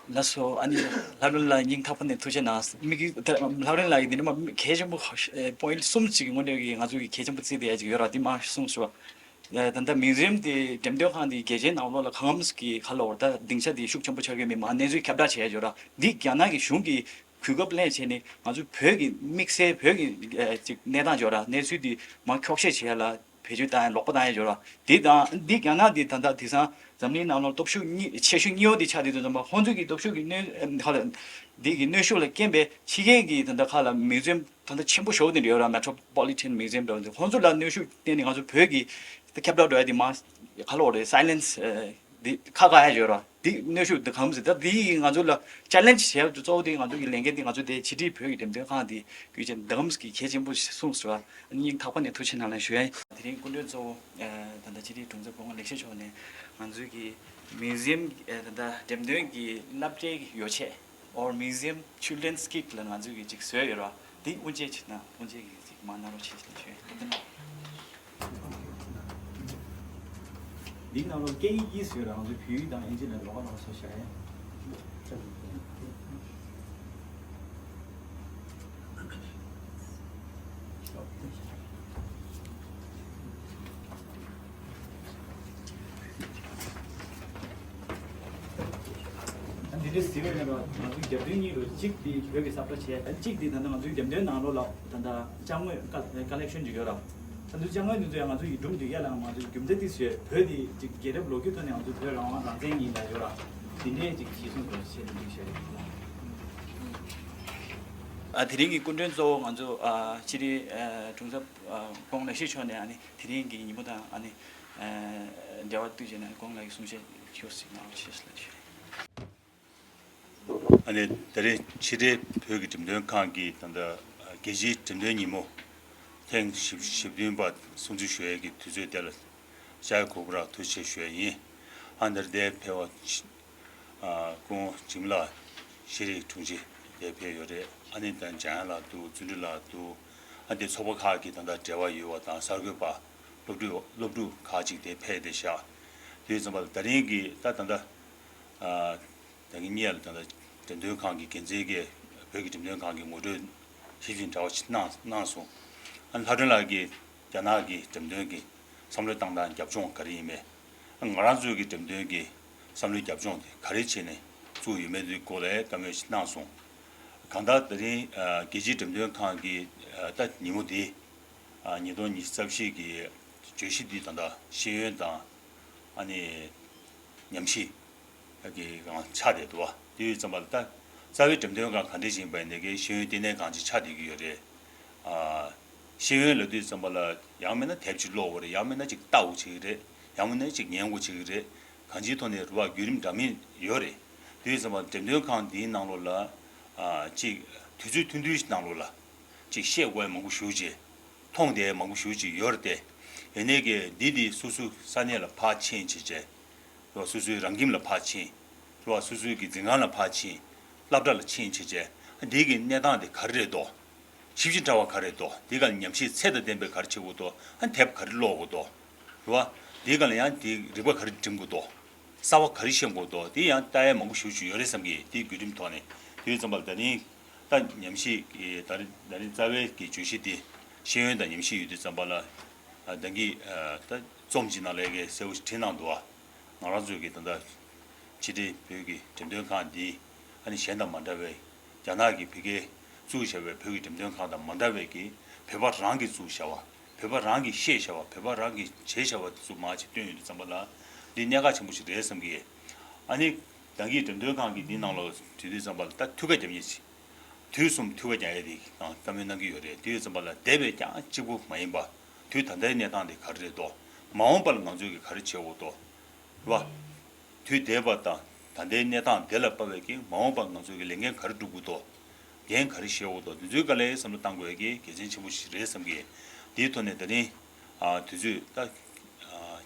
ལགས་སོ། ཨ་ནི་ལྷ་སྒྲོན་ལགས་སྙིང་ཐག་པ་ནས་ཐུགས་རྗེ་གནང་། མི་གི་ད་ལྷ་སྒྲོན་ལགས་ཀྱིས་འདི་ནས་མ་གལ་ཆེན་པོ་ཨེ་པོ་ཡིན་ཊི་གསུམ་ཅིག་ངོས་ནས་ཀྱི་ང་ཚོ་གི་གལ་ཆེན་པོ་བརྩིས་བསྡད་ཡ་ཅིག་ཡོད་ར། འདི་མར་གསུངས་ཤོག་ཨ་ད་ལྟ་མིའུ་ཛི་ཡམ་དེ་འགྲེམས་སྟོན་ཁང་དེ་རྒྱལ་སྤྱིའི་ནང་ལོགས་ལ་གང་འཚམ་གྱི་ཁ་ལོ་བར་ད་སྡིངས་ཆ་དེ་ཤུགས་ཆེན་པོ་ཆགས་ཀྱི་མེད་མ་གནས་ཚུལ་ཁྱབ་བསྒྲགས་བྱས་ཡ་ཡོད་ར། འདི་རྒྱ་ནག་གི་གཞུང་གིས་གོ་སྐབས་ལེན་བྱས་ནས་ང་ཚོ་བོད་ཀྱི་དམིགས་བསལ་བོད་ཀྱི་ཨ་ཅིག་གནས་སྟངས་ཡོད་ར། གནས་ཚུལ་དེ་མར་འཁྱོག་བཤད་བྱས་ཡ་ལ། བེད་སྤྱོད་བཏང་ཡ་ལོག་པ་བཏང་ཡ་ཡོད་ར། དེ་དང་འདི་རྒྱ་ནག་འདི་ད་ལྟ་དེང་སང་འཛམ་གླིང་ནང་ལ་སྟོབས་ཤུགས་གཉིས་ཆེ་ཤོས་གཉིས་པ་འདི་ཆགས་བསྡད་དུས་ཙམ་པ་ཁོང་ཚོ་གི་སྟོབས་ཤུགས་ཀྱི་གནོན་ཁ་ལ་འདི་གི་གནོན་ཤུགས་ལ་རྐྱེན་པས་ཕྱི་རྒྱལ་གྱི་ད་ལྟ་ཁ་ལ་མིའུ་ཛི་ཡམ་ད་ལྟ་ཆེན་པོ་ཞེ་པོ་དེ་འདྲ་ཡོད་ར། Metropolitan Museum འདྲ་བོ་འདི་ཁོང་ཚོ་ལ་གནོན་ཤུགས་བརྟེན་ནས་ང་ཚོ་བོད་ཀྱི་ད་ཁྱབ་བསྒྲགས་འགྲོ་ཡ་དེ་མ་ག་ལ་འོ་རེད། སའི་ལེན་སི་འདི་ཁ་ཁ་ཡ་ཡོད་ར། འདི་གནོན་ཤུགས་འདི་གང་ཟེར་ད་འདི་ཡིས་ང་ཚོ་ལ་ཆེ་ལེན་ཇི་བྱས་གཙོ་བོ་དེ་ང་ཚོ་གི་ལས་འགན་དེ་ང་ཚོ་དེ་ཕྱི་དྲིལ་བོད་ཀྱི་འགྲེམས་སྟོན་ཁང་དེ་བརྒྱུད་བྱས་འདི་གང་གི་གལ་ཆེན་པོ་གསུངས་སོང་ར། སྙིང་ཐག་པ་ནས་ཐུགས་རྗེ་གནང་ལན་ཞུ་ཡ་ཡིན། དེ་རིང་སྐུ་མགྲོན་གཙོ་བོ་ད་ལྟ་ཕྱི་དྲིལ་དྲུང་འཚོ་བོན་ལེགས་བཤད་མཆོག་ནས་ང་ཚོའི་གི་མིའུ་ཛི་ཡམ་ད་ལྟ་འགྲེམས་སྟོན་གྱི་སློབ་གྲྭའི་ཡོ་ཆས་or museum children's kit ལ་ང་ཚོའི་གི་ཅིག་བཟོས་ཡོད་ར། དེ་དབུ་འབྱེད་བྱེད་ན་དབུ་འབྱེད་ཀྱི་ཅིག་མ་གནང་རོགས་བྱེད་ཞེས་ཞུ་ཡ་ཡིན། འདིའི་ནང་ལོགས་སྐད་ཡིག་གཉིས་ཡོད་ར། ང་ཚོའི་བོད་ཡིག་དང་ཨིན་ཇི་ལ་ལོགས་ཀ་ལོགས་སུ་བཞག་ཡ། འདི་འདྲའི་ཟེར་བ་ཡིན་ར། ང་ཚོའི་རྒྱབ་མདུན་གཉིས་རུ་གཅིག་དེ་བོད་ཀྱི་ས་བཀྲ་བྱས། ད་གཅིག་དེ་ད་ལྟ་ང་ཚོའི་རྒྱབ་མདུན་ནང་ལོགས་ལ་ད་ལྟ་ཅ་དངོས་ཀ་ཀ་ལེག་ཤོན་ཅིག་ཡོད་ར། ད་ཚོའི་ཅ་དངོས་འདི་ཚོ་ཡང་ང་ཚོ་ཡིག་སྒྲུང་འབྲི་ཡ་ལ་ང་ཚོའི་རྒྱུ་མཚན་ཏིག་ཙམ་བོད་དེ་ཅིག་རྒྱལ་རབས་ལོ་རྒྱུས་ཐོག་ནས་ང་ཚོའི་བོད་རང་དབང་རང་བཙན་ཡིན་ལ་ཡོད་ར། དེ་འདྲའི་ཅིག་གཞི་བཟུང་དགོས་ཞེས་འདི་བཤད་རེད། ཨ་དེ་རིང་གི་སྐུ་མགྲོན་གཙོ་བོ་ང་ཚོ་ཨ་ཕྱི་དྲིལ་ཨ་དྲུང་འཚོ་ཨ་ཀོང་ལེགས་བཤད་མཆོག་ནས་ཨ་ནི་དེ་རིང་གི་ཉིན་མོ་དང་ཨ་ནི་ཨ་འབྲེལ་བ་བསྟུད་བྱས་ནས་ཀོང་ལགས་ཀྱི་གསུང་བཤད་ཞུ་ཞིག་གནང་རོགས་ཞེས་ལ་ཞུ། ཨ་ནི་ད་རེས་ཕྱི་དྲིལ་བོད་ཀྱི་འགྲེམས་སྟོན་ཁང་གིས་ད་ལྟ་རྒྱལ་སྤྱིའི་འགྲེམས་སྟོན་ཉིན་མོ་ཐེངས་བཞི་བཅུ་ཞེ་བདུན་པ་སྲུང་བརྩི་ཞུ་ཡས་ཀྱི་དུས་ཚོད་དེ་ལ་བཅར་དགོས་པར་ཐུགས་རྗེ་ཆེ་ཞུ་ཡས་ཡིན། ཨ་འདིར་འདིར་ཕེབས་པ་ཨ་སྐུ་ངོ་འཇིགས་མེད་ལགས་ཤེས་རིག་དྲུང་ཆེ་འདིར་ཕེབས་ཡོད་རེད། ཨ་ནི་ད་འཇམ་དབྱངས་ལགས་འདུག་བརྩོན་འགྲུས་ལགས་འདུག་ཨ་འདི་ཚོགས་པ་ཁག་གི་ད་ལྟ་འབྲེལ་བ་ཡོད་པ་དང་གསར་འགོད་པ་སློབ་ཕྲུག་སློབ་ཕྲུག་ཁག་ཅིག་འདིར་ཕེབས་བསྡད་ཤག་དེ་ཙམ་པ་ལ་ད་རིང་གི་ད་ད་ལྟ་ཨ། ད་གིན་གཉིས་ལ་ད་ལྟ་འགྲེམས་སྟོན་ཁང་གི་འགན་འཛིན་གྱིས་བོད་ཀྱི་འགྲེམས་སྟོན་ཁང་གི་ངོ་སྤྲོད་ཞིབ་ཅིང་ཕྲ་བ་ཞིག་གནང་གནང་སོང་། ཨ་ལྷ་སྒྲོན་ལགས་ཀྱིས་རྒྱ་ནག་གི་འགྲེམས་སྟོན་གྱི་བསམ་བློའི་བཏང་སྟངས་རྒྱབ་ལྗོངས་ག་རེ་ཡིན་མེད། ཨ་ང་རང་ཚོའི་གི་འགྲེམས་སྟོན་གྱི་བསམ་བློའི་རྒྱབ་ལྗོངས་དེ་ག་རེ་བྱས་ནས་བཙུགས་ཡོད་མེད་དེའི་སྐོར་ལ་བཀའ་མོལ་ཞིག་གནང་སོང་། གང་ལྟར་ད་རིང་ཨ་རྒྱལ་སྤྱིའི་འགྲེམས་སྟོན་ཁང་གི་ཨ་ད་ཉིན་མོ་འདི་ཨ་ཉིས་སྟོང་ཉི་ཤུ་རྩ་བཞི་གི་བརྗོད་གཞི་འདི་ད་ལྟ་ཤེས་ཡོན་དང་ཨ་ནི་ཉམས་ཞིབ་གི་སྒང་ཆགས་བསྡད་འདུག་བ། དེ་ཡོད་ཙམ་པ་ལ་ད་རྩ་བའི་འགྲེམས་སྟོན་ཁང་ག་འདྲ་ཞིག་ཡིན་པ་ཡིན་ནའི་གི་ཤེས་ཡོན་ལྟེ་གནས་ཁང་ཅིག་ཆགས་བསྡད་ཀྱི་ཡོད་རེད། ཨ་ཤེས་ཡོན་ལབ་དུས་ཙམ་པ་ལ་ཡང་མིན་ན་དེབ་ཅིག་ཀློག་དགོས་རེད། ཡང་མིན་ན་ཅིག་ལྟ་དགོས་བྱེད་ཀྱི་རེད། ཡང་མིན་ན་ཅིག་ཉན་དགོས་བྱེད་ཀྱི་རེད། གང་ཅིའི་ཐོག་ནས་རུ་བ་བརྒྱུད་རིམ་འདྲ་མིན་ཡོད་རེད། དེ་ཡོད་ཙམ་པ་ལ་འགྲེམས་སྟོན་ཁང་འདིའི་ནང་ལོགས་ལ་ཨ་ཅིག་དུས་ཚོད་ཐུང་ཐུང་ཞིག་ནང་ལོགས་ལ་ཅིག་བཤད་དགོས་ཡ་མང་པོ་ཞེ་པོ་ཅིག་མཐོང་བསྡད་ཡ་མང་པོ་ཞེ་པོ་ཅིག་ཡོད་རེད་དེ། ཡིན་ནའི་གི་འདི་འདི་སོ་སོའི་ས་གནས་ལ་ཕར་ཕྱིན་བྱས་བྱས། རེད་བ། སོ་སོའི་རང་ཁྱིམ་ལ་ཕར་ཕྱིན། རེད་བ། སོ་སོའི་གི་འཛིན་ཁང་ལ་ཕར་ཕྱིན། སློབ་གྲྭ་ལ་ཕྱིན་བྱས་བྱས། འདི་གི་གནས་སྟངས་དེ་ག་རེ་རེད་དོ། ཞིབ་ཅིང་ཕྲ་བ་ག་རེ་རེད་དོ། འདི་ག་ལ་ཉམས་ཞིབ་ཚད་དང་ལྡན་པའི་ག་རེ་བྱེད་དགོས་དོ། ཨ་དེབ་ག་རེ་ཀློག་དགོས་དོ། རེད་བ། འདི་ག་ལ་ཡང་དེ་རིག་པ་ག་རེ་སྒྲིམ་དགོས་དོ། གསར་བ་ག་རེ་ཤེས་དགོས་དོ། དེ་ཡང་ལྟ་ཡ་མང་པོ་ཞེ་པོ་ཅིག་ཡོད་རེད་བསམ་གི། དེའི་བརྒྱུད་རིམ་ཐོག་ནས་དེ་ཡོད་ཙམ་པ་ལ་ད་རིང་ད་ཉམས་ཞིབ་ཀྱི་ད་རིང་ད་རིང་རྩ་བའི་གི་བརྗོད་གཞི་དེ་ཤེས་ཡོན་དང་ཉམས་ཞིབ་ཡོད་དུས་ཙམ་པ་ལ་ཨ་ད་གིན་ཨ་ད་རྩོམ་ཅིག་ནང་ལ་གི་གསལ་པོ་ཞིག་བྲིས་གནང་འདུག་བ། ང་རང་ཚོའི་གི་ད་ལྟ་ཕྱི་དྲིལ་བོད་ཀྱི་འགྲེམས་སྟོན་ཁང་འདི་ཨ་ནི་གཞན་དང་མ་འདྲ་བའི་རྒྱ་ནག་གི་ཕ་གིར་བཙུགས་བཞག་པའི་བོད་ཀྱི་འགྲེམས་སྟོན་ཁང་དང་མ་འདྲ་བའི་གི་ བོད་པ་རང་གིས་བཙུགས་བཞག་པ། བོད་པ་རང་གིས་བཤད་བཞག་པ། བོད་པ་རང་གིས་བྱས་བཞག་པ་དེ་ཚོ་མར་ཅིག་བཏོན་ཡོང་དུས་ཙམ་པ་ལ། འདི་གནད་འགག་ཆེན་པོ་ཞིག་རེད་བསམ་གི། ཨ་ནི་ད་གིན་འགྲེམས་སྟོན་ཁང་གི་འདི་ནང་ལོགས་དུས་དུས་ཙམ་པ་ལ་ད་ཐུགས་ཁ་རྒྱབ་མཁན་ཞིག་དུས་གསུམ་ཐུགས་ཁ་རྒྱག་ཡས་དེ་གང་བཀའ་མོལ་གནང་གི་ཡོད་རེད། དེ་ཡོད་ཙམ་པ་ལ་འདས་པའི་རྐྱང་གཅིག་པུ་མ་ཡིན་པ། དུས་ད་ལྟའི་གནས་སྟངས་དེ་ག་རེ་རེད་དོ། མ་འོངས་པ་ལ་ང་ཚོས་ཀྱི་ག་རེ་བྱེད་དགོས་དོ། རེད་བ། དུས་འདས་པ་དང་ད་ལྟའི་གནས་སྟངས་དེ་ལ་དཔག་པའི་གི་མ་འོངས་པ་ང་ཚོས་ཀྱི་ལས་འགན་ག་རེ་སྒྲུབ་དགོས་དོ། འགན་ག་རེ་བཞེས་དགོས་དོ། དེ་ཚོའི་སྒང་ལ་བསམ་བློ་གཏང་དགོས་ཀྱི་གལ་ཆེན་ཆེན་པོ་ཞིག་རེད་བསམ་གི། དེའི་ཐོག་ནས་ད་རིང་། ཨ། དུས་ཚོད་ད། ཨ།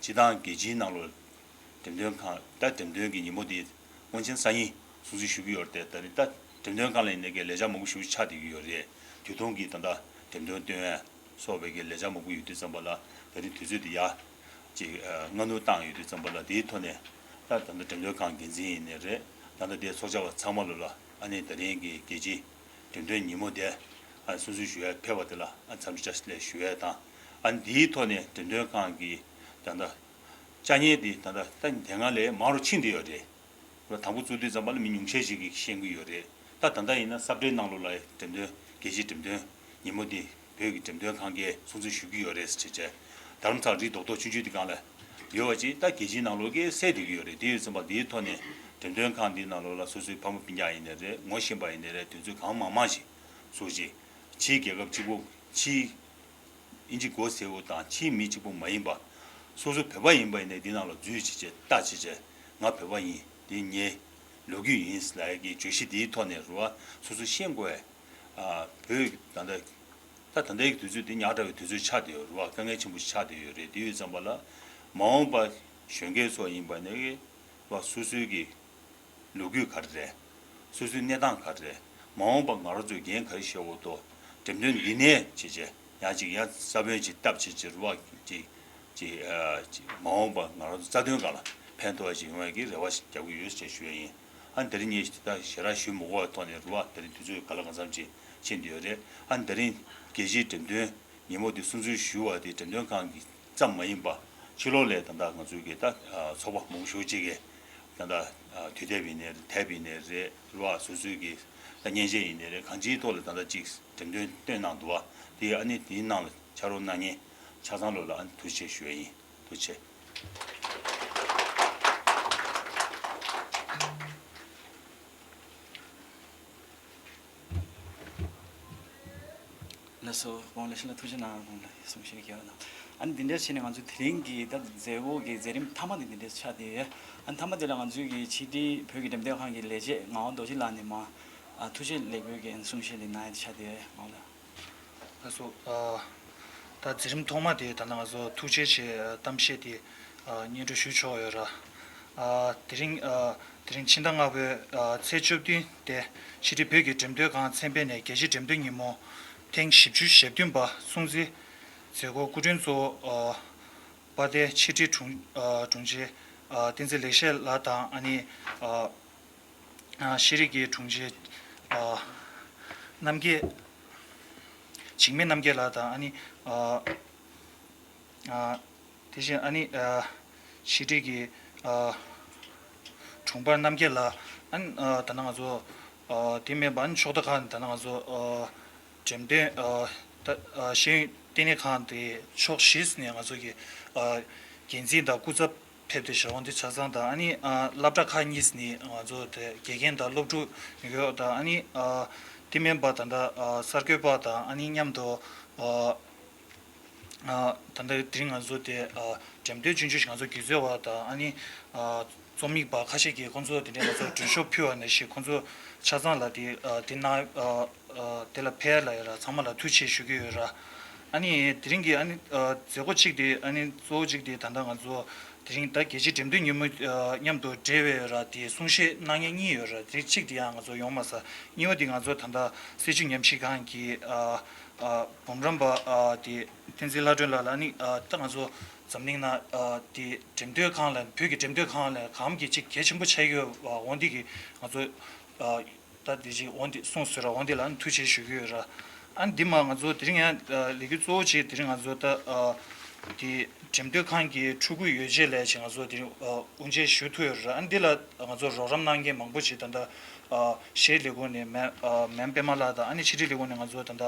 སྤྱི་བཏང་རྒྱལ་སྤྱིའི་ནང་ལོགས་འགྲེམས་སྟོན་ཁང་ད་འགྲེམས་སྟོན་གྱི་ཉིན་མོ་དེ་དབང་ཆེན་སང་ཉིན་སྲུང་བརྩི་ཞུ་གི་ཡོད་རེད་དེ། ད་རིང་ད་འགྲེམས་སྟོན་ཁང་ལ་ཡིན་ནའི་གི་ལས་འཆར་མང་པོ་ཞིག་ཆགས་བསྡད་ཀྱི་ཡོད་རེད། དུས་ཐུང་གི་ད་ལྟ་འགྲེམས་སྟོན་སྟོན་ཡ་སོགས་པའི་གི་ལས་འཆར་མང་པོ་ཡོད་དུས་ཙམ་པ་ལ་ད་རིང་དུས་ཚོད་དེ་ཡ་ཅིག་ཨ། སྔ་སྣུར་བཏང་ཡོད་དུས་ཙམ་པ་ལ། དེའི་ཐོག་ནས་ད་ད་ལྟ་འགྲེམས་སྟོན་ཁང་འགན་འཛིན་ཡིན་ནའི་རེད། ད་ལྟ་དེའི་ཚོགས་བཅར་བ་ཚང་མ་ལོ་ལ་ཨ་ནི་ད་རིང་གི་རྒྱལ་སྤྱིའི་འགྲེམས་སྟོན་ཉིན་མོ་དེ་ཨ་སྲུང་བརྩི་ཞུ་ཡ་ཕེབས་པ་དེ་ལ་ཨ་འཚམས་འདྲི་བཀྲ་ཤིས་བདེ་ལེགས་ཞུ་ཡ་དང་། ཨ་ནི་དེའི་ཐོག་ནས་འགྲེམས་སྟོན་ཁང་གི་ད་ལྟ་བཅར་མཁན་དེ་ད་ལྟ་ད་དེ་སྔ་ལས་མང་རུ་ཕྱིན་བསྡད་ཡོད་རེད། དང་པོ་བཙུགས་དུས་ཙམ་པ་ལ་མི་ཉུང་ཤས་ཤིག་གིས་ཤེས་ཀྱི་ཡོད་རེད། ད་ད་ལྟ་ཡིན་ན་ས་པཎ་ནང་ལོགས་ལ་འགྲེམས་སྟོན་རྒྱལ་སྤྱིའི་འགྲེམས་སྟོན་ཉིན་མོ་འདི་བོད་ཀྱི་འགྲེམས་སྟོན་ཁང་གིས་སྲུང་བརྩི་ཞུ་གི་ཡོད་རེད་ཟེར་བྱས། རྡ་རམ་ས་ལ་རི་རྡོག་རྡོག་ཆུང་ཆུང་འདི་སྒང་ལ་ཡོད་པ་ཅིག་ད་རྒྱལ་སྤྱིའི་ནང་ལོགས་ཀྱིས་གསལ་བསྡད་ཀྱི་ཡོད་རེད། དེ་ཡོད་ཙམ་པ་འདིའི་ཐོག་ནས་འགྲེམས་སྟོན་ཁང་འདིའི་ནང་ལོགས་ལ་སོ་སོའི་ཕ་མ་སྤུན་ཀྱག་ཡིན་ནའི་རེད། ངོ་ཤེས་པ་ཡིན་ནའི་རེད། དེ་ཚོས་གང་མང་མང་ཞིག་སོ་ཅིག་ཕྱིའི་རྒྱལ་ཁབ་གཅིག་པོ་ཕྱིའི་ཨིན་ཇི་མགོ་སེར་པོ་དང་ཕྱིའི་མི་གཅིག་པོ་མ་ཡིན་པ། སོ་སོ་བོད་པ་ཡིན་པ་ཡིན་ནའི་འདི་ནང་ལ་འཛུལ་བྱས་བྱས་ལྟ་བྱས་བྱས། ང་བོད་པ་ཡིན། འདི་ངའི་ལོ་རྒྱུས་ཡིན་ལབ་ཡ་གི་བརྗོད་གཞི་འདིའི་ཐོག་ནས་རེད་བ། སོ་སོ་ཤེས་དགོས། ཨ། བོད་ད་ལྟ་ད་ད་ལྟའི་དུས་ཚོད་འདི་ཉག་ཕྲ་བའི་དུས་ཚོད་ཆགས་བསྡད་ཡོད་རེད་བ། དཀའ་ངལ་ཆེན་པོ་ཞིག་ཆགས་བསྡད་ཡོད་རེད། དེ་ཡོད་ཙམ་པ་ལ་མ་འོངས་པ་གཞོན་སྐྱེས་ཚོ་ཡིན་པ་ནས་བ། སོ་སོའི་གི་ལོ་རྒྱུས་ག་རེ་རེད། སོ་སོའི་གནས་སྟངས་ག་རེ་རེད། མ་འོངས་པ་ང་རང་ཚོས་འགན་ག་རེ་བཞེས་དགོས་འདུག་འགྲེམས་སྟོན་འདི་ནས་བྱས་བྱས་ཡང་ཅིག་ཡང་ས་བོན་ཅིག་བཏབ་བྱས་བྱས་རེད་བ། ཅིག་ཅིག་ཨ། ཅིག་མ་འོངས་པ་ང་རང་ཚོ་རྩ་དོན་སྒང་ལ་ཕན་ཐོགས་ཅིག་ཡོང་ཡ་གི་རེ་བ་ཞིག་རྒྱག་གི་ཡོད་ཅེས་ཞུ་ཡ་ཡིན། ཨ། འདི་རིང་ངས་ད་ཞེ་དྲག་ཞུ་མི་དགོས་པའི་ཐོག་ནས་རེད་བ། དེ་རིང་དུས་ཚོད་ག་ལ་གང་འཚམ་ཅིག་ཕྱིན་བསྡད་ཡོད་རེད། ཨ། འདི་རིང་རྒྱལ་སྤྱིའི་འགྲེམས་སྟོན་ཉིན་མོ་འདི་སྲུང་བརྩི་ཞུ་བ་དེ་འགྲེམས་སྟོན་ཁང་གི་ཙམ་མ་ཡིན་པ། ཕྱི་ལོགས་ལ་ད་ལྟ་ང་ཚོའི་གི་ད་ཚོགས་པ་མང་པོ་ཞེ་པོ་ཅིག་གིས་ད་ལྟ་དུས་དེབ་ཡིན་ནའི་དེབ་ཡིན་ནའི་རེད། རེད་བ། སོ་སོའི་གི་ད་མཉེན་ཆས་ཡིན་ནའི་རེད། གང་ཅིའི་ཐོག་ལ་ད་ལྟ་ཅིག་འགྲེམས་སྟོན་བཏོན་གནང་འདུག་བ། དེ་ཨ་ནི་དེའི་ནང་ལ་ཕྱག་རོགས་གནང་མཁན་ཆ་ཚང་ལོ་ལ་ཨ་ནི་ཐུགས་རྗེ་ཆེ་ཞུ་ཡ་ཡིན། ཐུགས་རྗེ་ཆེ། ལགས་སོ། ཁོང་ལ་ཤིན་ལ་ཐུགས་རྗེ་གནང་། ཁོང་ལ་གསུང་བཤད་རྒྱག་གནང་། ཨ་ནི་འདི་འདྲ་བྱས་ནས་ང་ཚོ་དེ་རིང་གི་ད་མཛད་སྒོ་གི་མཛད་རིམ་མཐའ་མ་དེ་འདི་འདྲ་ཆགས་བསྡད་ཡོད། ཨ་ནི་མཐའ་མ་དེ་ལ་ང་ཚོའི་གི་ཕྱི་དྲིལ་བོད་ཀྱི་འགྲེམས་སྟོན་ཁང་གི་ལས་བྱེད་ངག་དབང་རྡོ་རྗེ་ལགས་ནས་མར་ཨ་ཐུགས་རྗེ་ལེགས་འབུལ་གྱི་གསུང་བཤད་དེ་གནང་ཡ་དེ་ཆགས་བསྡད་ཡོད། ངག་དབང་ལགས། ལགས་སོ། ཨ། ད་མཛད་རིམ་ཐོག་མ་དེ་ད་ལྟ་ང་ཚོ་ཐུགས་རྗེ་ཆེ་གཏམ་བཤད་དེ་ཨ་སྙན་སྒྲོན་ཞུ་ཆོག་ཡོད་ར། ཨ། དེ་རིང་ཨ་དེ་རིང་ཕྱི་ཟླ་ལྔ་པའི་ཨ་ཚེས་བཅུ་བདུན་དེ་ཕྱི་དྲིལ་བོད་ཀྱི་འགྲེམས་སྟོན་ཁང་ཚན་པ་ནས་རྒྱལ་སྤྱིའི་འགྲེམས་སྟོན་ཉིན་མོ་ཐེངས་བཞི་བཅུ་ཞེ་བདུན་པ་སྲུང་བརྩི་མཛད་སྒོ་སྐུ་མགྲོན་གཙོ་བོ་ཨ་དཔལ་ལྡན་ཕྱི་དྲིལ་དྲུང་ཨ་དྲུང་ཆེ་ཨ་བསྟན་འཛིན་ལེགས་བཤད་ལགས་དང་། ཨ་ནི་ཨ་ཨ་ཤེས་རིག་གི་དྲུང་ཆེ་ཨ་རྣམ་རྒྱལ། འཇིགས་མེད་རྣམ་རྒྱལ་ལགས་དང་། ཨ་ནི་ཨ་ཨ་དེ་བཞིན་ཨ་ནི་ཨ་ཕྱི་དྲིལ་གྱི་ཨ་དྲུང་འཕར་རྣམ་རྒྱལ་ལགས། ཨ་ནི་ཨ་ད་ནང་ང་ཚོ་ཨ་དེ་མིན་པ་ཨ་ནི་ཕྱོགས་མཐའ་ཁག་ནས་ད་ནང་ང་ཚོ་ཨ་འགྲེམས་སྟོན་ཨ་ད་ཨ་ཤེས་ཡོན་ལྟེ་གནས་ཁང་དེ་ཕྱོགས་བཞི་ནས་ང་ཚོ་གི་ཨ་འགན་འཛིན་དང་སྐུ་ཚབ་ཕེབས་ཏེ་བཞུགས་འོང་དེ་ཆ་ཚང་དང་། ཨ་ནི་ཨ་སློབ་གྲྭ་ཁག་གཉིས་ནས་ང་ཚོ་དེ་དགེ་རྒན་དང་སློབ་ཕྲུག་ཡོད་དང་། ཨ་ནི་ཨ་དེ་མིན་པ་ད་ལྟ་ཨ་གསར་འགོད་པ་དང་། ཨ་ནི་མཉམ་དུ་ཨ་ཨ་ད་ལྟ་དེ་རིང་ང་ཚོ་དེ་ཨ་འགྲེམས་སྟོན་ཆུང་ཆུང་ཞིག་ང་ཚོ་སྒྱུ་རྩལ་བ་དང་། ཨ་ནི་ཨ་རྩོམ་ཡིག་པ་ཁ་ཤས་ཀྱིས་ཁོང་ཚོ་དེ་འདྲའི་ང་ཚོར་མགྲོན་ཤོག་ཕུལ་བ་ནང་བཞིན་ཁོང་ཚོ་ཆ་ཚང་ལ་དེ་ཨ་དེ་ན་ཨ་ཨ་དེ་ལ་ཕེབས་ལ་ཡོད་ར། ཚང་མ་ལ་ཐུགས་རྗེ་ཆེ་ཞུ་གི་ཡོད་ར། ཨ་ནི་དེ་རིང་གི་ཨ་ནི་ཨ་མཛད་སྒོ་གཅིག་དེ་ཨ་ནི་གཙོ་བོ་གཅིག་དེ་ད་ལྟ་ང་ཚོ་དེ་རིང་ད་རྒྱལ་སྤྱིའི་འགྲེམས་སྟོན་ཉིན་མོ་ཨ་མཉམ་དུ་འབྲེལ་བའི་ར་དེ་གསུང་བཤད་གནང་མཁན་གཉིས་ཡོད་ར། དེ་གཅིག་དེ་ཡང་ང་ཚོ་ཡོང་མ་ས། གཉིས་པ་དེ་ང་ཚོ་ད་ལྟ་སྲིད་བྱུས་ཉམས་ཞིབ་ཁང་གི་ཨ་ཨ་འབུམ་རམས་པ་ཨ་དེ་བསྟན་འཛིན་ལྷ་སྒྲོན་ལགས་ལ། ཨ་ནི་ཨ་ད་ང་ཚོ་འཛམ་གླིང་ནང་ཨ་དེ་འགྲེམས་སྟོན་ཁང་ལ་བོད་ཀྱི་འགྲེམས་སྟོན་ཁང་ལ་གང་གི་གཅིག་གལ་ཆེན་པོ་ཆགས་ཡོད་པ་འོང་དེ་གི་ང་ཚོ་ཨ་ད་དེ་ཅིག་འོང་དེ་གསུངས་ཟེར་ར། འོང་དེ་ལ་ཨ་ནི་ཐུགས་རྗེ་ཆེ་ཞུ་གི་ཡོད་ར། ཨ་ནི་འདི་མ་ང་ཚོ་དེ་རིང་ཡང་ཨ་ལས་འགུལ་གཙོ་བོ་ཅིག་དེ་རིང་ང་ཚོ་ད་ཨ་དེ་འགྲེམས་སྟོན་ཁང་གི་ཕྲུ་གུ་ཡོ་བྱད་ལས་ཅིག་ང་ཚོ་དེ་རིང་ཨ་དབུ་འབྱེད་ཞུ་ཐུབ་ཡོད་ར། ཨ་ནི་འདི་ལ་ང་ཚོ་རོགས་རམ་གནང་མཁན་མང་པོ་ཅིག་ད་ལྟ་ཨ་ཤེས་ལས་ཁུངས་ནས་མེམ་ཨ་མེམ་པད་མ་ལགས་དང་། ཨ་ནི་ཕྱི་དྲིལ་ལས་ཁུངས་ནས་ང་ཚོ་ད་ལྟ་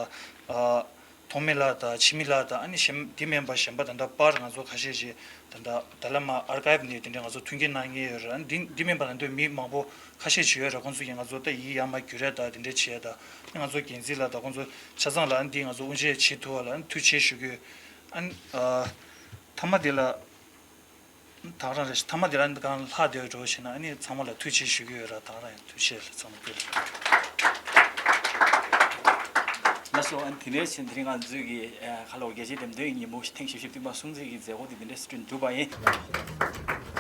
ཨ་ ཁོང་མི་ལགས་དང་འཆི་མེད་ལགས་དང་། ཨ་ནི་གཞན་དེ་མིན་པ་གཞན་པ་ད་ལྟ་པར་ང་ཚོ་ཁ་ཤས་ཤིག་ད་ལྟ་དཱ་ལའི་ལམ་ཨར་ཀའིབ་ནས་དེ་འདྲའི་ང་ཚོ་མཐུན་རྐྱེན་གནང་མཁན་ཡོད་རེད། ཨ་ནི་འདི་འདི་མིན་པ་ད་ལྟ་མི་མང་པོ་ཁ་ཤས་ཤིག་ཡོད་རེད། ཁོང་ཚོ་གིས་ང་ཚོ་ད་ཡི་ཡར་མར་བརྒྱུད་རེས་དང་དེ་འདྲ་བྱས་དང་། ཨ་ནི་ང་ཚོ་འགན་འཛིན་ལགས་དང་ཁོང་ཚོ་ཆ་ཚང་ལ་ཨ་ནི་འདི་ང་ཚོ་དབུ་འབྱེད་བྱེད་ཐུབ་པ་ལ་ཨ་ནི་ཐུགས་རྗེ་ཆེ་ཞུ་གི་ཡོད། ཨ་ནི་ཨ་མཐའ་མ་དེ་ལ། ད་ག་རང་རེད། མཐའ་མ་དེ་ལ་གང་ལྷག་བསྡད་འགྲོ་བྱས་ན། ཨ་ནི་ཚང་མ་ལ་ཐུགས་རྗེ་ཆེ་ཞུ་གི་ཡོད་ར། ད་ག་རང་ཡང་ཐུགས་རྗེ་ཆེ་ལ་ཚང་མ་ཕུལ། ལགས་སོ། ཨ་ནི་དེ་ནས་ཕྱིན་དེ་རིང་ང་ཚོས་ཀྱི་ཨ་ཁ་ལོ་རྒྱལ་སྤྱིའི་འགྲེམས་སྟོན་ཉིན་མོ་ཐེངས་བཞི་བཅུ་བདུན་པ་སྲུང་བརྩི་གི་མཛད་སྒོ་དེ་འདི་འདྲས་སུ་གྲོལ་འདུག་པ་ཡིན།